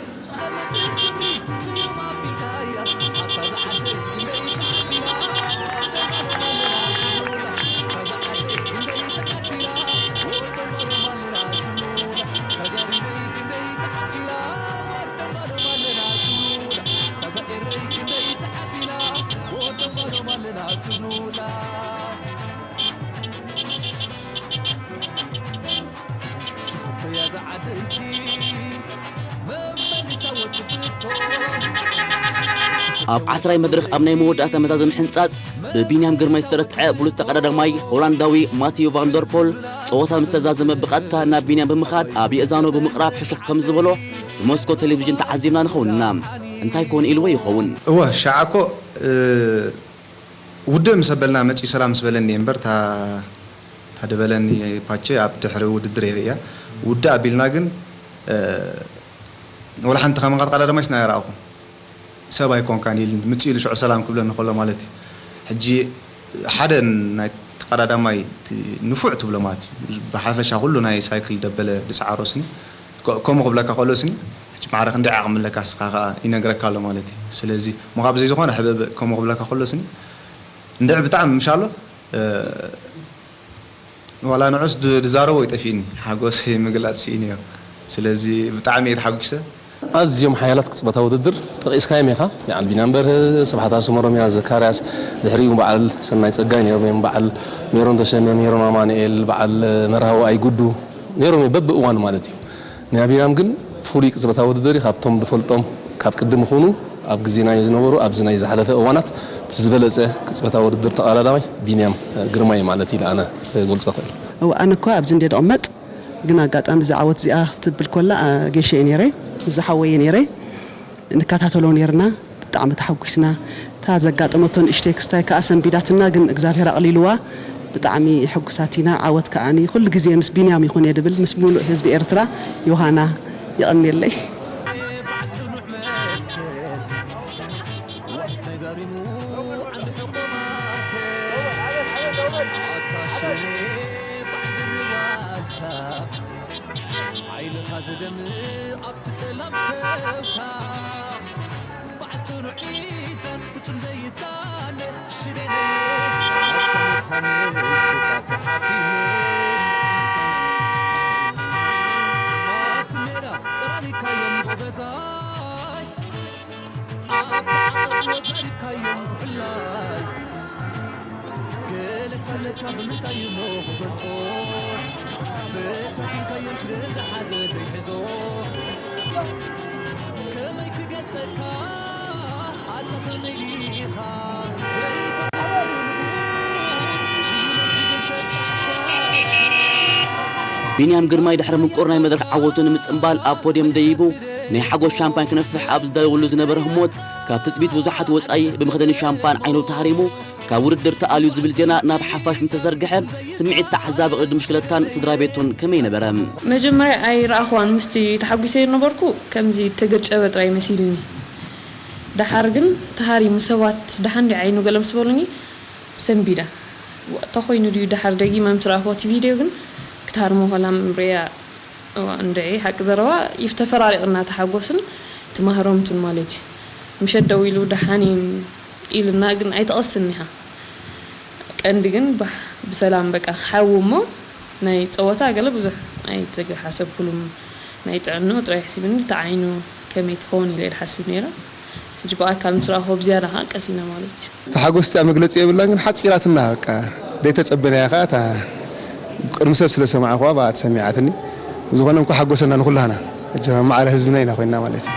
ኣብ ዓስራይ መድረኽ ኣብ ናይ መወዳእታ መዛዘሚ ሕንጻጽ ብቢንያም ግርማይ ዝተረትዐ ብሉጽ ተቐዳዳማይ ሆላንዳዊ ማቲዩ ቫንደርፖል ጸወታ ምስ ተዛዘመ ብቐጥታ ናብ ቢንያም ብምኻድ ኣብ የእዛኑ ብምቕራብ ሕሹኽ ከም ዝበሎ ብመስኮት ቴሌቪዥን ተዓዚብና ንኸውን ኢና። እንታይ ኮን ኢልዎ ይኸውን? እወ፣ ሻዓ እኮ፣ እ፣ ውድእ ምስ ኣበልና መጺኡ ሰላም ምስ በለኒ እየ እምበር፣ እታ፣ እታ ድበለኒ ፓቸ ኣብ ድሕሪ ውድድር እየ ርእያ። ውድእ ኣቢልና ግን፣ እ፣ ወላ ሓንቲ ከማኻ ተቐዳዳማይ ስና ኣይረኣኹን። ሰብ ኣይኮንካን ኢልኒ፣ ምጽእ ኢሉ ሽዑ ሰላም ክብለኒ ከሎ ማለት እዩ። ሕጂ ሓደ ናይ ተቐዳዳማይ እቲ ንፉዕ ትብሎ ማለት እዩ። ብሓፈሻ ኩሉ ናይ ሳይክል ደበለ ዝጸዓሮ ስኒ፣ ከ-፣ ከምኡ ክብለካ ከሎ ስኒ፣ ሕጂ ማዕረ ክንደይ ዓቕሚ ኣለካ እስኻ ከኣ ይነግረካ ኣሎ ማለት እዩ። ስለዚ፣ እሞ ካብ ዘይዝኾነ ሕብእብእ ከምኡ ክብለካ ከሎ ስኒ፣ እንድዒ ብጣዕሚ ምሻሎ፣ እ፣ ዋላ ንዑስ ድ-፣ ድዛረቦ ይጠፊእኒ፣ ሓጎሰይ ምግላጽ ስኢነዮ። ስለዚ ብጣዕሚ እየ ተሓጒሰ። ኣዝዮም ሓያላት ቅጽበታዊ ውድድር ጠቒስካዮም ኢኻ። በዓል ቢንያም በርሀ፣ ስብሓት ኣስመሮም፣ ዮናስ ዘካርያስ፣ ድሕሪኡ በዓል ሰናይ ጸጋይ ነይሮም እዮም። በዓል ሜሮን ተሸመ፣ ሜሮን ኣማኑኤል፣ በዓል መርሃዊ ኣይጉዱ ነይሮም እዮም በብእዋኑ ማለት እዩ። ናይ ቢንያም ግን ፍሉይ ቅጽበታዊ ውድድር እዩ። ካብቶም ድፈልጦም ካብ ቅድም ይኹኑ ኣብ ግዜና ዝነበሩ ኣብዚ ናይ ዝሓለፈ እዋናት እቲ ዝበለጸ ቅጽበታዊ ውድድር ተቐዳዳማይ ቢንያም ግርማይ ማለት ኢለ ኣነ ክገልጾ እኽእል። እወ፣ ኣነ እኳ ኣብዚ እንድየ ዝቕመጥ፣ ግን ኣጋጣሚ እዛ ዓወት እዚኣ ክትብል ኮላ፣ አ፣ ጌሸ እየ ነይረ፣ እዛ ሓወይ እየ ነይረ፣ ንከታተሎ ነይርና፣ ብጣዕሚ ተሓጒስና። እታ ዘጋጠመቶ ንእሽተይ ክስታይ ከኣ ሰንቢዳትና፣ ግን እግዚኣብሔር ኣቕሊልዋ፣ ብጣዕሚ ሕጉሳት ኢና። ዓወት ከኣኒ ኩሉ ግዜ ምስ ቢንያም ይኹን እየ ድብል፣ ምስ ሙሉእ ህዝቢ ኤርትራ። ዮሃና፣ የቐንየለይ። ሓይልኻ ዝደምቕ ኣብቲ ጸላም ከውካ፣ በዓል ጽኑዕ ሚዛን ፍጹም ዘይጻነ ሽደነየ፣ ኣታ ምዃኑ ስኻ ተሓቢነ። ኣብቲ ሜዳ ጸላሊካዮም ጎበዛይ፣ ኣብቲ ዓቐብ ወዛሪካዮም ጉሕላይ። ገለ ሳለካ ብምንታይ እሞ ክገልጾ? በታቲንካዮም ሽረ ዝሓዘ ዘይሕዞ። ከመይ ክገልጸካ? ኣታ ከመይ ዲኻ? ዘይተቐበሩ ንጉስ ይመስል ተጣዕኳ። ቢንያም ግርማይ ድሕሪ ምቁር ናይ መድረኽ ዓወቱ ንምጽንባል ኣብ ፖድየም ደይቡ፣ ናይ ሓጎስ ሻምፓኝ ክነፍሕ ኣብ ዝዳለወሉ ዝነበረ ህሞት፣ ካብ ትጽቢት ብዙሓት ወጻኢ ብመኽደኒ ሻምፓን ዓይኑ ተሃሪሙ፣ ካብ ውድድር ተኣልዩ ዝብል ዜና ናብ ሓፋሽ ምስ ተዘርግሐ፣ ስምዒት ተዓዛቢ ቅድድም ብሽክለታን ስድራ ቤቱን ከመይ ነበረ? መጀመርያ ኣይረኣኽዋን፣ ምስቲ ተሓጒሰ ዝነበርኩ ከምዚ ተገጨበ ጥራይ መሲልኒ። ደሓር ግን ተሃሪሙ፣ ሰባት ደሓን ድዩ ዓይኑ ገለ ምስ በሉኒ፣ ሰንቢደ። ተኾይኑ ድዩ ደሓር ደጊመ ምትረኣኽዎ እቲ ቪድዮ ግን ሃርሞ ሆላም ሪያ እንድዒ ሓቂ ዘረባ ይፍ ተፈራሪቕና ተሓጎስን ትማህሮምትን ማለት እዩ። ምሸት ደው ኢሉ ደሓን እዩ ኢልና ግን ኣይተቐስን ኢኻ። ቀንዲ ግን ባህ ብሰላም በቃ ክሓዊ እሞ ናይ ጸወታ ገለ ብዙሕ ኣይተሓሰብኩሉም። ናይ ጥዕንኡ ጥራይ ሕሲብኒ፣ እቲ ዓይኑ ከመይ ትኸውን ኢለ እየ ዝሓስብ ነይረ። ሕጂ ብኣካል ምስ ረኣኹዎ ብዝያዳ ከኣ ቀሲነ ማለት እዩ። ተሓጎስቲ መግለጺ የብላን፣ ግን ሓጺራትና በቃ ዘይተጸበናያ ከኣ እታ ቅድሚ ሰብ ስለ ሰማዕኹዋ ብኣ ተሰሚዓትኒ። ብዝኾነ እንኳ ሓጎሰና ንኹላህና። ሕጂ ማዕረ ህዝብና ኢና ኮይንና ማለት እዩ።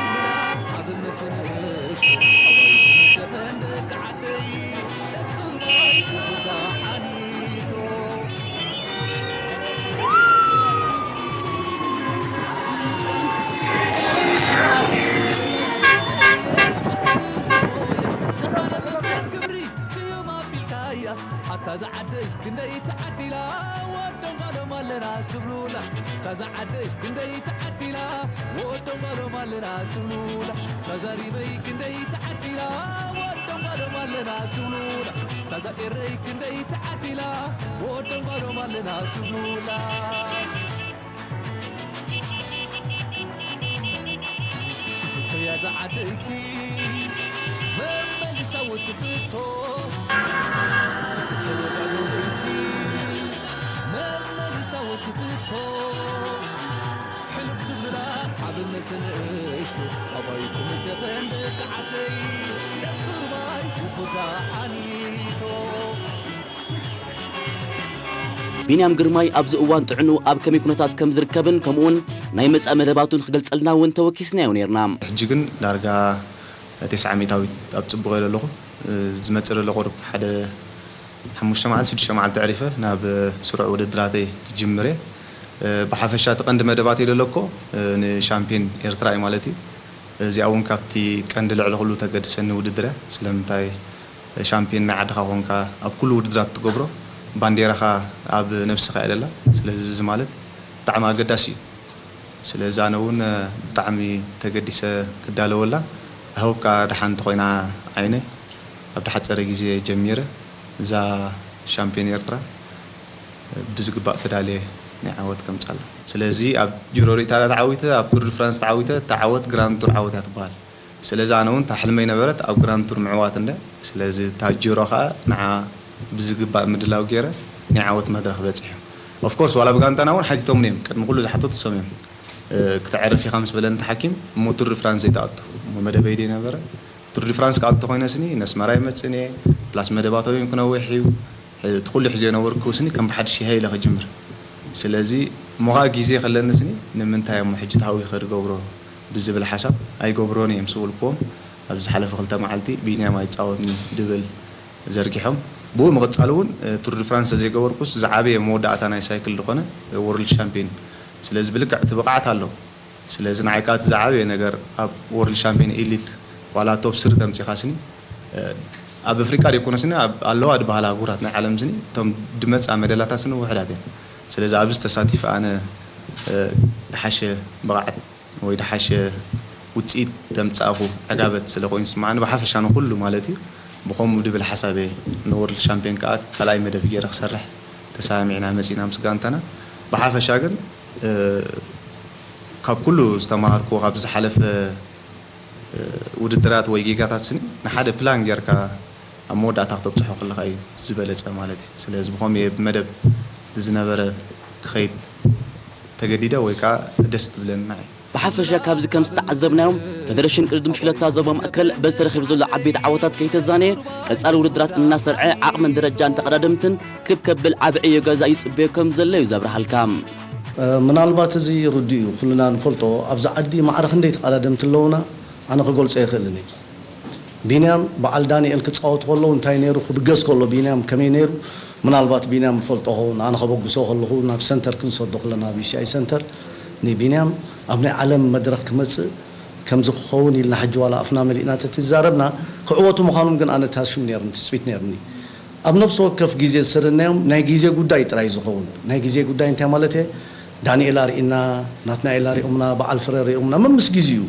ኣታ ዝዓደይ ክንደይ ተዓዲላ ወዶም ጓሎም ኣለና ትብሉላ። ኣታ ዝዓደይ ክንደይ ተዓዲላ ወዶም ጓሎም ኣለና ትብሉላ። ኣታ ዛሪበይ ክንደይ ተዓዲላ ወዶም ጓሎም ኣለና ትብሉላ። ኣታ ዛኤረይ ክንደይ ተዓዲላ ወዶም ጓሎም ኣለና ትብሉላ። ትፍቶ እያ እዛ ዓደይሲ መመሊሳ ወትፍቶ። ትፍቶ እያ እዛ ዓደይሲ መመሊሳ ወትፍቶ። ሕልፍ ዝብሉላ ዓቢ መሰንእሽቶ ኣባይኩም ደፈን ደቂ ዓደይ ደቂ ሩባይ ውፉዳ ሓኒቶ። ቢንያም ግርማይ ኣብዚ እዋን ጥዕንኡ ኣብ ከመይ ኩነታት ከም ዝርከብን ከምኡውን ናይ መጻኢ መደባቱን ክገልጸልና እውን ተወኪስናዮ ነይርና። ሕጂ ግን ዳርጋ ተስዓ ሚእታዊት ኣብ ጽቡቕ እየ ዘለኹ። ዝመጽእ ዘሎ ቁሩብ ሓደ ሓሙሽተ መዓልቲ ሽዱሽተ መዓልቲ ኣዕሪፈ ናብ ስሩዕ ውድድራተይ ክጅምር እየ። ብሓፈሻ እቲ ቀንዲ መደባተይ ዘሎ እኮ ንሻምፒዮን ኤርትራ እዩ ማለት እዩ። እዚኣ እውን ካብቲ ቀንዲ ልዕሊ ኩሉ ተገድሰኒ ውድድር እያ። ስለምንታይ ሻምፒዮን ናይ ዓድኻ ኮንካ ኣብ ኩሉ ውድድራት ትገብሮ ባንዴራኻ ኣብ ነብስኻ እያ ደላ። ስለዚ እዚ ማለት ብጣዕሚ ኣገዳሲ እዩ። ስለዚ ኣነ እውን ብጣዕሚ ተገዲሰ ክዳለወላ። I hope ከዓ ደሓን እንተኾይና ዓይነ ኣብ ድሓፀረ ግዜ ጀሚረ እዛ ሻምፒዮን ኤርትራ ብዝግባእ ተዳልየ ናይ ዓወት ከምፅኣላ። ስለዚ ኣብ ጁሮ ሪታላ ተዓዊተ፣ ኣብ ቱር ድ ፍራንስ ተዓዊተ፣ እታ ዓወት ግራንድ ቱር ዓወት እያ ትበሃል። ስለዚ ኣነ እውን እታ ሕልመይ ነበረት ኣብ ግራንድ ቱር ምዕዋት እንደ። ስለዚ እታ ጁሮ ከዓ ንዓ ብዝግባእ ምድላው ገይረ ናይ ዓወት መድረኽ በፂሐ። Of course ዋላ ብጋንታና እውን ሓቲቶምኒ እዮም፣ ቅድሚ ኩሉ ዝሓተቱ እሶም እዮም። እ፣ ክተዕርፍ ኢኻ ምስ በለኒ እቲ ሓኪም እሞ ቱር ድ ፍራንስ ዘይትኣቱ እሞ መደበይ ደይ ነበረ። ቱር ድ ፍራንስ ክኣቱ ተኮይነ ስኒ ነስመራ ይመፅን እየ ፕላስ መደባት ኣበይን ክነውሕ እዩ። እቲ ኩሉ ሕዝዮ ነበርኩ ስኒ ከም ብሓድሽ ይሀ ኢለ ክጅምር። ስለዚ እሞ ከዓ ግዜ ከለኒ ስኒ ንምንታይ እሞ ሕጂ ተሃዊኸ ድገብሮ ብዝብል ሓሳብ ኣይገብሮን እየ ምስ በልክዎም ኣብ ዝሓለፈ ክልተ መዓልቲ ቢንያም ኣይፃወትን እዩ ድብል ዘርጊሖም። ብኡ ምቕፃል እውን ቱር ድ ፍራንስ ተዘይገበርኩስ ዝዓበየ መወዳእታ ናይ ሳይክል ዝኾነ ወርልድ ሻምፒዮን እዩ። ስለዚ ብልክዕ እቲ ብቕዓት ኣሎ። ስለዚ ንዓይ ከዓ እቲ ዝዓበየ ነገር ኣብ ወርልድ ሻምፒዮን ኢሊት ዋላ ቶፕ ስሪ ተምፂኻ ስኒ ኣብ ኣፍሪቃ ደይኮነ ስኒ ኣብ ኣለዋ ድበሃላ ኣህጉራት ናይ ዓለም ስኒ እቶም ድመፃ መደላታት ስኒ ውሕዳት እየን። ስለዚ ኣብዚ ተሳቲፈ ኣነ ድሓሸ ብቕዓት ወይ ድሓሸ ውፅኢት ተምፃእኹ ዕጋበት ስለ ኮይኑ ዝስምዓኒ ብሓፈሻ ንኩሉ ማለት እዩ ብኸምኡ ድብል ሓሳብ እየ ንወርልድ ሻምፒዮን ከዓ ካልኣይ መደብ ገይረ ክሰርሕ ተሰማሚዕና መፂና ምስ ጋንታና ብሓፈሻ ግን ካብ ኩሉ ዝተማሃርኩዎ ካብ ዝሓለፈ ውድድራት ወይ ጌጋታት ስኒ ንሓደ ፕላን ጌርካ ኣብ መወዳእታ ክተብፅሖ ከለካ እዩ ዝበለፀ ማለት እዩ ስለዚ ብኸምኡ እየ ብመደብ ዝነበረ ክኸይድ ተገዲደ ወይ ከዓ ደስ ትብለኒ ንዓይ። ብሓፈሻ ካብዚ ከም ዝተዓዘብናዮ፣ ፈደረሽን ቅድድም ብሽክለታ ዞባ ማእከል በዚ ተረኺቡ ዘሎ ዓበይቲ ዓወታት ከይተዛነየ፣ ቀጻሊ ውድድራት እናሰርዐ ዓቕምን ደረጃን ተቐዳደምትን ክብ ከብል ዓቢ ዕዮ ገዛ ይጽበዮ ከም ዘሎ እዩ ዘብርሃልካ። ምናልባት እዚ ርዱእ እዩ፣ ኩልና ንፈልጦ ኣብዛ ዓዲ ማዕረ ክንደይ ተቐዳደምቲ ኣለዉና ኣነ ክገልጾ ኣይኽእልን እየ። ቢንያም በዓል ዳንኤል ክጻወት ከለዉ እንታይ ነይሩ ክብገስ ከሎ ቢንያም ከመይ ነይሩ ምናልባት ቢንያም ይፈልጦ ኸውን ኣነ ከበግሶ ከለኹ ናብ ሰንተር ክንሰዶ ከለና ኣብ ዩሲኣይ ሰንተር ንቢንያም ኣብ ናይ ዓለም መድረኽ ክመጽእ ከምዚ ክኸውን ኢልና ሕጂ ዋላ ኣፍና መሊእና ተትዛረብና ክዕወቱ ምዃኖም ግን ኣነ ታሽም ነይርኒ ትጽቢት ነይርኒ ኣብ ነፍሲ ወከፍ ግዜ ዝሰደድናዮም ናይ ግዜ ጉዳይ ጥራይ ዝኸውን ናይ ግዜ ጉዳይ እንታይ ማለት እየ ዳንኤል ኣርኢና ናትናኤል ኣሪኦምና በዓል ፍረ ሪኦምና መምስ ግዜኡ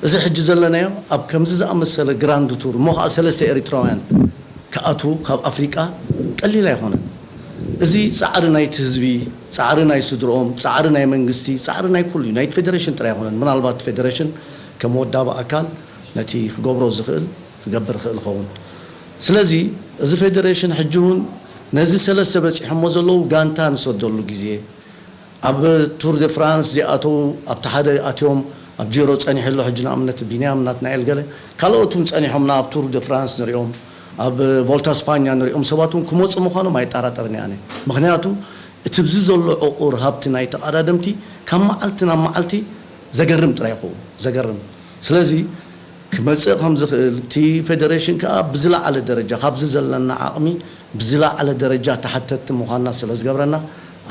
እዚ ሕጂ ዘለናዮ ኣብ ከምዚ ዝኣመሰለ ግራንድ ቱር እሞ ከዓ ሰለስተ ኤሪትራውያን ክኣትዉ ካብ ኣፍሪቃ ቀሊል ኣይኮነን እዚ ጻዕሪ ናይቲ ህዝቢ፣ ጻዕሪ ናይ ስድርኦም፣ ጻዕሪ ናይ መንግስቲ፣ ጻዕሪ ናይ ኩሉ እዩ። ናይቲ ፌደሬሽን ጥራይ ኣይኮነን። ምናልባት ፌደሬሽን ከም ወዳቢ ኣካል ነቲ ክገብሮ ዝኽእል ክገብር ይኽእል ይኸውን። ስለዚ እዚ ፌደሬሽን ሕጂ እውን ነዚ ሰለስተ በጺሖሞ ዘለዉ ጋንታ ንሰደሉ ግዜ፣ ኣብ ቱር ደ ፍራንስ ዚኣተው ኣብቲ ሓደ ኣትዮም ኣብ ጂሮ ጸኒሑ ኣሎ። ሕጂ ንኣብነት ቢንያም ናትናኤል ገለ ካልኦት እውን ጸኒሖምና ኣብ ቱር ደ ፍራንስ ንሪኦም ኣብ ቮልታ ስፓኛ ንሪኦም ሰባት እውን ክመፁ ምዃኖም ኣይጠራጠርን እየ ኣነ። ምክንያቱ እቲ ብዚ ዘሎ ዕቑር ሃብቲ ናይ ተቐዳደምቲ ካብ መዓልቲ ናብ መዓልቲ ዘገርም ጥራይ ይኸውን፣ ዘገርም። ስለዚ ክመፅእ ከም ዝኽእል እቲ ፌደሬሽን ከዓ ብዝለዓለ ደረጃ ካብዚ ዘለና ዓቕሚ ብዝለዓለ ደረጃ ተሓተትቲ ምዃንና ስለ ዝገብረና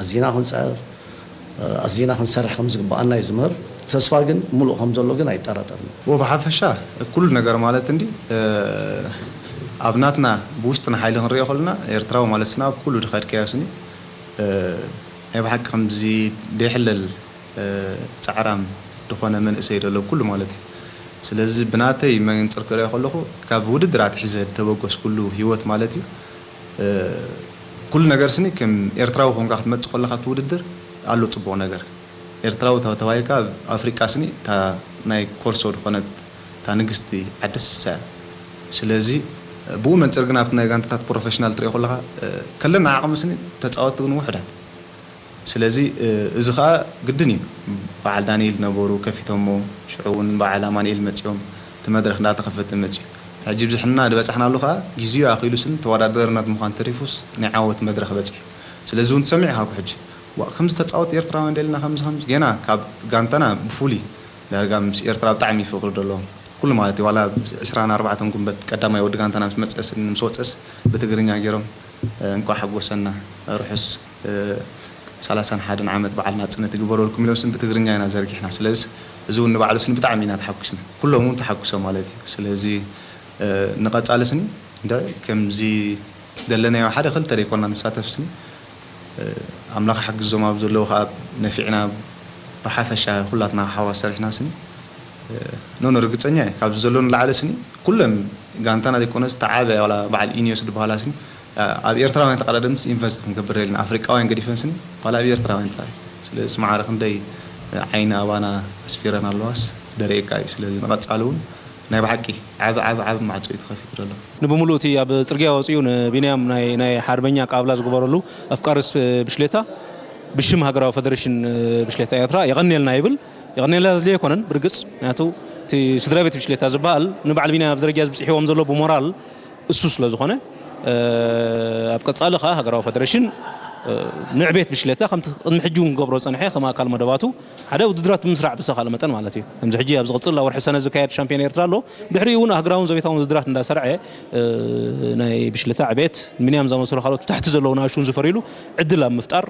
ኣዚና ክንፅዕር ኣዚና ክንሰርሕ ከም ዝግብኣና እዩ ዝምህር። ተስፋ ግን ምሉእ ከም ዘሎ ግን ኣይጠራጠርን። ወ ብሓፈሻ ኩሉ ነገር ማለት እንዲ ኣብ ናትና ብውሽጥና ሓይሊ ክንሪኦ ከለና ኤርትራዊ ማለት ስና ኣብ ኩሉ ድኸድካዮ ስኒ ናይ ብሓቂ ከምዚ ደይሕለል ጻዕራም ዝኾነ መንእሰይ ደሎ ኩሉ ማለት እዩ። ስለዚ ብናተይ መንፅር ክሪኦ ከለኹ ካብ ውድድራት ሒዘ ዝተበገስኩሉ ህይወት ማለት እዩ። ኩሉ ነገር ስኒ ከም ኤርትራዊ ኮንካ ክትመጽእ ከለኻ ኣብቲ ውድድር ኣሎ ጽቡቕ ነገር። ኤርትራዊ ተባሂልካ ኣብ ኣፍሪቃ ስኒ እታ ናይ ኮርሶ ዝኾነት እታ ንግስቲ ዓዲ ስሳ እያ። ስለዚ ብኡ መንጽር ግን ኣብቲ ናይ ጋንታታት ፕሮፌሽናል ትሪኦ ከለኻ ከለና ዓቕሚ ስኒ ተጻወትቲ ግን ውሑዳት። ስለዚ እዚ ኸኣ ግድን እዩ። በዓል ዳንኤል ነበሩ ከፊቶሞ፣ ሽዑ እውን በዓል ኣማንኤል መጺኦም እቲ መድረኽ እንዳተኸፈተ መጺኡ። ሕጂ ብዝሕና ዝበጻሕናሉ ኸኣ ግዜኡ ኣኺሉስን ተወዳዳርነት ምዃን ተሪፉስ ናይ ዓወት መድረኽ በጺሑ። ስለዚ እውን ትሰምዕ ኢኻ እኮ ሕጂ ዋእ ከምዚ ተጻወት ኤርትራውያን ደልና ከምዚ ከምዚ ገና ካብ ጋንታና ብፍሉይ ዳርጋ ምስ ኤርትራ ብጣዕሚ ፍቕሪ ደለዎም ኩሉ ማለት እዩ። ዋላ ዕስራን ኣርባዕተን ጉንበት ቀዳማይ ወዲ ጋንታና ምስ መጸስ ምስ ወጸስ ብትግርኛ ገይሮም እንኳዕ ሓጎሰና ርሑስ ሰላሳን ሓደን ዓመት በዓል ናጽነት ይግበረልኩም ኢሎም ስም ብትግርኛ ኢና ዘርጊሕና። ስለዚ እዚ እውን ንባዕሉ ስም ብጣዕሚ ኢና ተሓጒስና። ኩሎም እውን ተሓጒሶም ማለት እዩ። ስለዚ ንቐጻሊ ስኒ እንድዒ ከምዚ ዘለናዮ ሓደ ክልተ ደይኮና ንሳተፍ ስኒ ኣምላኽ ሓግዞም ኣብ ዘለዉ ከዓ ነፊዕና ብሓፈሻ ኩላትና ሓዋ ሰሪሕና ስኒ ኖኖ ርግፀኛ እየ ካብዚ ዘሎ ንላዕሊ ስኒ ኩለን ጋንታና ዘይኮነስ ተዓበ ዋላ በዓል ኢኒዮስ ዝበሃላ ስኒ ኣብ ኤርትራውያን ተቐዳደምቲ ኢንቨስት ክንገብር የለን ኣፍሪቃውያን ገዲፈን ስኒ ዋላ ኣብ ኤርትራውያን ጥራይ ስለዚ ማዕረ ክንደይ ዓይኒ ኣባና ኣስፊረን ኣለዋስ ደርእየካ እዩ ስለዚ ንቐፃሊ እውን ናይ ብሓቂ ዓብ ዓብ ዓብ ማዕፆ እዩ ተኸፊቱ ዘሎ። ንብምሉእ እቲ ኣብ ፅርግያ ወፂኡ ንቢንያም ናይ ናይ ሓርበኛ ኣቀባብላ ዝግበረሉ ኣፍቃሪ ብሽሌታ ብሽም ሃገራዊ ፈደረሽን ብሽሌታ ኤርትራ የቐንየልና ይብል። የቐንየልና ዝድልዮ ኣይኮነን ብርግፅ ምክንያቱ እቲ ስድራ ቤት ብሽሌታ ዝበሃል ንበዓል ቢንያም ኣብዚ ደረጃ እዚ ብፅሕዎም ዘሎ ብሞራል እሱ ስለ ዝኾነ ኣብ ቀፃሊ ከዓ ሃገራዊ ፈደረሽን ንዕቤት ብሽሌታ ከምቲ ቅድሚ ሕጂ እውን ክገብሮ ዝፀንሐ ከም ኣካል መደባቱ ሓደ ውድድራት ብምስራዕ ብዝተኻእለ መጠን ማለት እዩ። ከምዚ ሕጂ ኣብ ዝቕፅል ኣብ ወርሒ ሰነ ዝካየድ ሻምፒዮን ኤርትራ ኣሎ። ድሕሪኡ እውን ኣህጉራውን ዘቤታውን ውድድራት እንዳሰርዐ ናይ ብሽለታ ዕቤት ምንያም ዝኣመሰሉ ካልኦት ታሕቲ ዘለዉ ንኣሽቱ እውን ዝፈርዩሉ ዕድል ኣብ ምፍጣር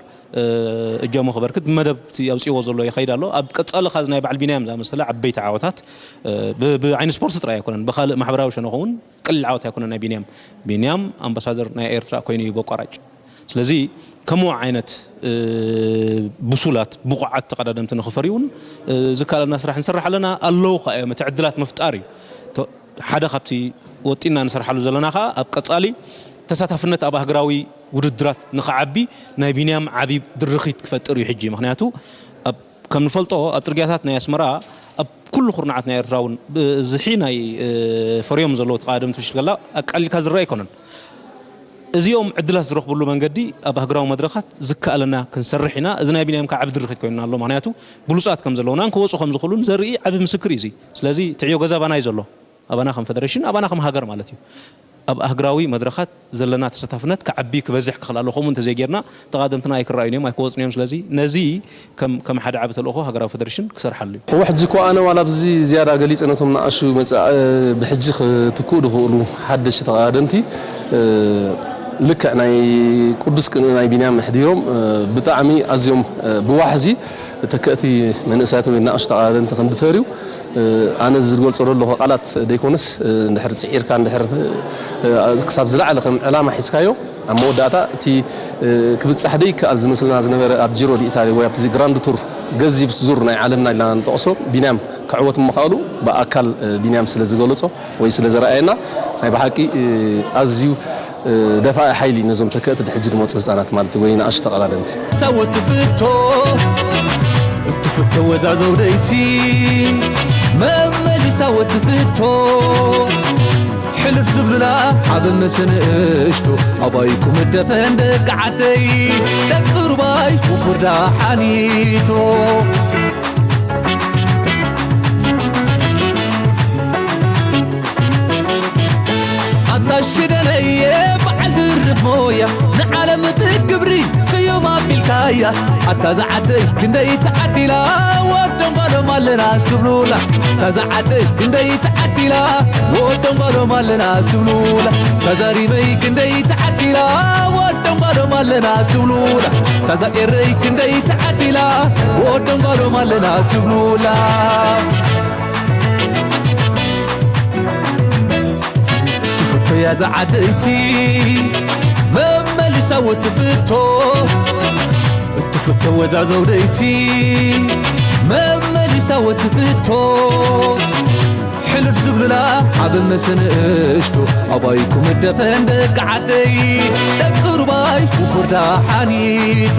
እጃሙ ከበርክት ብመደብ እቲ ኣውፅእዎ ዘሎ ይኸይድ ኣሎ። ኣብ ቀፃሊ ኻዚ ናይ በዓል ቢንያም ዝኣመሰለ ዓበይቲ ዓወታት ብዓይኒ ስፖርት ጥራይ ኣይኮነን ብካልእ ማሕበራዊ ሸነኹ እውን ቀሊል ዓወት ኣይኮነን ናይ ቢንያም። ቢንያም ኣምባሳደር ናይ ኤርትራ ኮይኑ እዩ በቋራጭ። ስለዚ ከምኡ ዓይነት ብሱላት ብቑዓት ተቐዳደምቲ ንኽፈርዩ እውን ዝከኣለና ስራሕ ንሰርሕ ኣለና። ኣለዉ ከዓ እዮም እቲ ዕድላት ምፍጣር እዩ ሓደ ካብቲ ወጢና ንሰርሓሉ ዘለና ከዓ ኣብ ቀፃሊ ተሳታፍነት ኣብ ኣህግራዊ ውድድራት ንኽዓቢ ናይ ቢንያም ዓብዪ ድርኺት ክፈጥር እዩ ሕጂ ምክንያቱ ከም ንፈልጦ ኣብ ፅርግያታት ናይ ኣስመራ ኣብ ኩሉ ኩርናዓት ናይ ኤርትራ እውን ብዝሒ ናይ ፈርዮም ዘለዉ ተቓደምቲ ብሽገላ ኣቃሊልካ ዝረአ ኣይኮነን። እዚኦም ዕድላት ዝረኽብሉ መንገዲ ኣብ ኣህግራዊ መድረኻት ዝከኣለና ክንሰርሕ ኢና። እዚ ናይ ቢንያም ከዓ ዓቢ ድርኺት ኮይኑና ኣሎ። ምክንያቱ ብሉፃት ከም ዘለውናን ክወፁ ከም ዝኽእሉን ዘርኢ ዓቢ ምስክር እዩ እዚ። ስለዚ እቲ ዕዮ ገዛ ኣባና እዩ ዘሎ። ኣባና ከም ፈደረሽን፣ ኣባና ከም ሃገር ማለት እዩ። ኣብ ኣህግራዊ መድረኻት ዘለና ተሳታፍነት ክዓቢ ክበዝሕ ክኽእል ኣለዎ። ከምኡ እንተዘይጌርና ተቓደምትና ኣይክረኣዩን እዮም፣ ኣይክወፁን እዮም። ስለዚ ነዚ ከም ከም ሓደ ዓቢ ተልእኾ ሃገራዊ ፈደረሽን ክሰርሓሉ እዩ። እወ ሕጂ እኮ ኣነ ዋላ ኣብዚ ዝያዳ ገሊፀ ነቶም ንኣሹ መፃኢ ብሕጂ ክትክኡ ዝኽእሉ ሓደሽቲ ተቓደምቲ ልክዕ ናይ ቅዱስ ቅንኢ ናይ ቢንያም ኣሕዲሮም ብጣዕሚ ኣዝዮም ብዋሕዚ ተከእቲ መንእሰያት ወይ ንኣሽቱ ተቓደምቲ ክንድፈር እዩ። ኣነ ዝገልፆ ዘለኹ ቃላት ደይኮነስ እንድሕር ፅዒርካ እንድሕር ክሳብ ዝለዓለ ከም ዕላማ ሒዝካዮ ኣብ መወዳእታ እቲ ክብፃሕ ደይከኣል ዝመስልና ዝነበረ ኣብ ጂሮ ዲኢታሊ ወይ ኣብቲ ግራንድ ቱር ገዚፍ ዙር ናይ ዓለምና ኢልና ንጠቕሶ ቢንያም ክዕወት ምኽኣሉ ብኣካል ቢንያም ስለ ዝገለፆ ወይ ስለ ዘረኣየና ናይ ብሓቂ ኣዝዩ ደፋኢ ሓይሊ ነዞም ተከእቲ ብሕጂ ዝመፁ ህፃናት ማለት እዩ፣ ወይ ንኣሽቱ ተቐዳደምቲ። ሳወት ትፍቶ እትፍቶ ወዛዘው ደይሲ መመሊሳ ወትፍቶ ሕልፍ ዝብሉላ ዓበመሰ ንእሽቶ ኣባይኩም ደፈን ደቂ ዓደይ ደቂ ሩባይ ውፉር ዳሓኒቶ ኣታ ሽደነየ በዓል ድርብ ሞያ ንዓለም ብግብሪ ስዩም ኣቢልካያ ኣታ ዝዓደይ ክንደይ ተዓዲላ ወዶም ጓሎም ኣለና ትብሉላ ኣታ ዝዓደይ ክንደይ ተዓዲላ ወዶም ጓሎም ኣለና ትብሉላ ተዛሪበይ ክንደይ ተዓዲላ ወዶም ጓሎም ኣለና ትብሉላ ተዛቄረይ ክንደይ ተዓዲላ ወዶም ጓሎም ኣለና ትብሉላ ትፍቶ እያ ዝዓደይሲ መመሊሳ ወትፍቶ እትፍቶ ወዛዘው ደይሲ መመሊሳ ወትፍቶ ሕልፍ ዝብሉላ ዓበመሰ ንእሽቶ ኣባይኩም ደፈን ደቂ ዓደይ ደቂ ሩባይ ውፉር ዳሓኒቶ